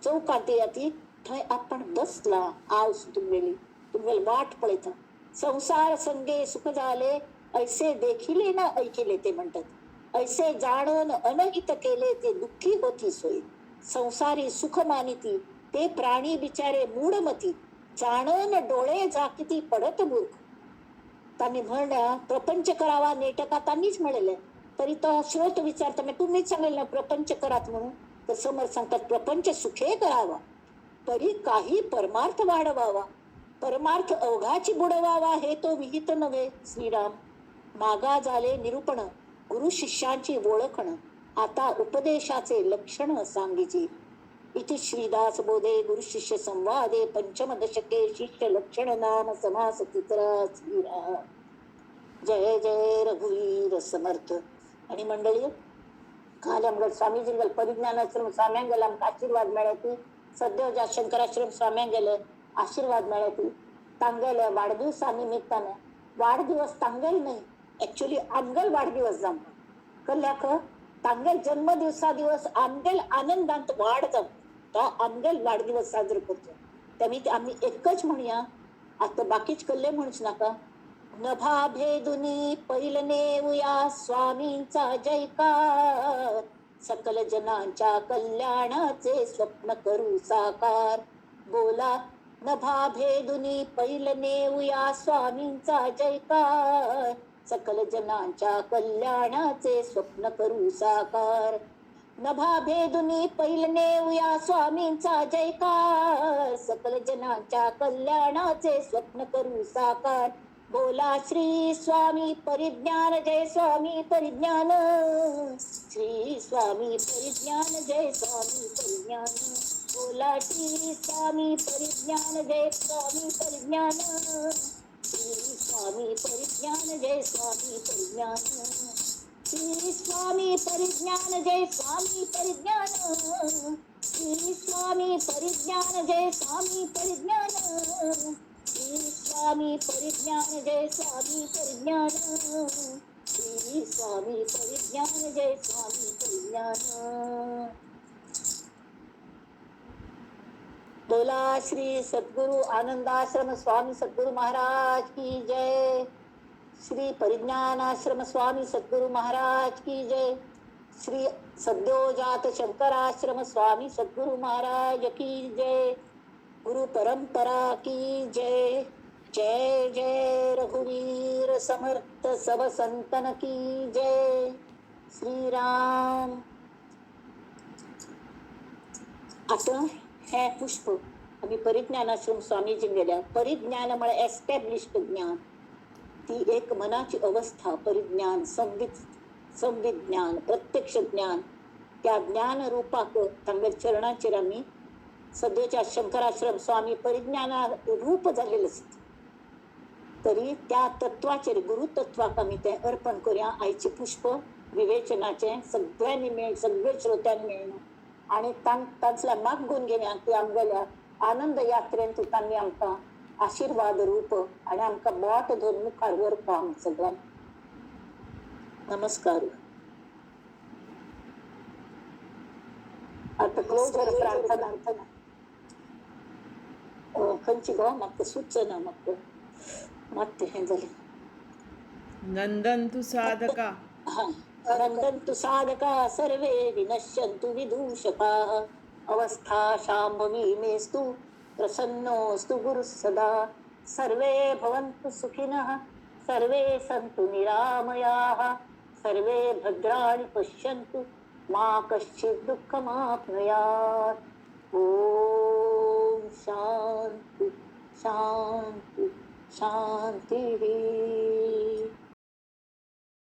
चौकांत येयात थंय आपण बसला आवस तुमगेली तुमगेली वाट पळयता. संसार संगे सुख झाले ऐसे देखिले ना ऐकिले ते म्हणतात. ऐसे जाणून अनहित केले ते दुःखी होती सोयी. संसारी सुख मानिती ते प्राणी बिचारे मूढमती जाणून डोळे झाकिती पडत मूर्ख. त्यांनी म्हणल्या प्रपंच करावा नेटका त्यांनीच म्हणलेलं, तरी तो श्रोत विचारता मी तुम्हीच सांगेल ना प्रपंच करात म्हणून, तर समोर सांगतात प्रपंच सुखे करावा परी काही परमार्थ वाढवावा, परमार्थ अवघाची बुडवावा हे तो विहित नव्हे. श्रीराम मागा झाले निरूपण गुरु शिष्यांची ओळखण आता उपदेशाचे लक्षण सांगिजे. इति श्रीदास बोधे गुरु शिष्य संवादे पंचम दशके शिष्य लक्षण नाम समास तिसरा. श्रीराम जय जय रघुवीर समर्थ. आणि मंडळी काल आमकां स्वामीजी परिज्ञानाश्रम स्वाम्यांगेले आमकां आशीर्वाद मेळ्ळे ती, सद्योजा शंकराश्रम स्वाम्यांगेले आशीर्वाद मेळ्ळे ती, तांगेले वाढदिवसा निमित्ताने वाढदिवस तांगेल न्हय ऍक्च्युली आमगेल वाढदिवस जावंक कल्ल्याक तांगेल जन्मदिवसा दिवस आमगेल आनंदांत वाड जावंक तो आमगेल वाढदिवस साजरो करचो. तेमी आमी एकच म्हणया आतां बाकीच कल्ले म्हणच नाका. नभा भेदुनी पैल नेऊया स्वामींचा जयकार, सकल जनांच्या कल्याणाचे स्वप्न करू साकार. बोला नभा भेदुनी पैल नेऊया स्वामींचा जयकार, सकल जनांच्या कल्याणाचे स्वप्न करू साकार. नभा भेदुनी पैल नेऊया स्वामींचा जयकार, सकल जनांच्या कल्याणाचे स्वप्न करू साकार. बोला श्री स्वामी परिज्ञान जय स्वामी परिज्ञान, श्री स्वामी परिज्ञान जय स्वामी परिज्ञान. बोला श्री स्वामी परिज्ञान जय स्वामी परिज्ञान, श्री स्वामी परिज्ञान जय स्वामी परिज्ञान, श्री स्वामी परिज्ञान जय स्वामी परिज्ञान, श्री स्वामी परिज्ञान जय स्वामी परिज्ञान, श्री श्री स्वामी परिज्ञान जय स्वामी परिज्ञान, श्री स्वामी परिज्ञान जय स्वामी परिज्ञान. बोला श्री सद्गुरु आनंदाश्रम स्वामी सद्गुरु महाराज की जय. श्री परिज्ञानाश्रम स्वामी सद्गुरु महाराज की जय. श्री सद्योजात शंकराश्रम स्वामी सद्गुरु महाराज की जय. गुरु परंपरा की जय. जय जय रघुवीर समर्थ सब संतन की जय. श्रीराम. आता हे पुष्प आमी परिज्ञानाश्रम स्वामीजीन गेल्या. परिज्ञान म्हळ्यार एस्टॅब्लिश्ड ज्ञान, ती एक मनाची अवस्था. परिज्ञान संविज्ञान प्रत्यक्ष ज्ञान. त्या ज्ञान रूपाक तांगेल्या चरणाचेर आमी सद्योच्या शंकराश्रम स्वामी परिज्ञाना रूप जाल्लेलें आसता. तरी त्या तत्वाचेर गुरु तत्वाक आमी तें अर्पण करुया. आयचें पुष्प विवेचनाचें सगळ्यांनी मेळ, सगळे श्रोत्यांनी मेळना आनी तांतल्या मागून घेवया की आमगेल्या आनंद यात्रेंत तांणी आमकां आशिर्वाद रूप आनी आमकां बोट धरून मुखार व्हरपा आम सगळ्यांक. नमस्कार. आतां क्लोजर प्रार्थना खंयची गो म्हाका सुचना, म्हाका मात्तें हें जालें. नंदन तु साधका. नंदन्तु साधका सर्वे विनश्यन्तु विदूषकाः. अवस्था शाम्भवी मेस्तु प्रसन्नोऽस्तु गुरुः सदा. सर्वे भवन्तु सुखिनः, सर्वे सन्तु निरामयाः, सर्वे भद्राणि पश्यन्तु मा कश्चित् दुःखमाप्नुयात्. ॐ शान्ति शान्ति शान्तिः.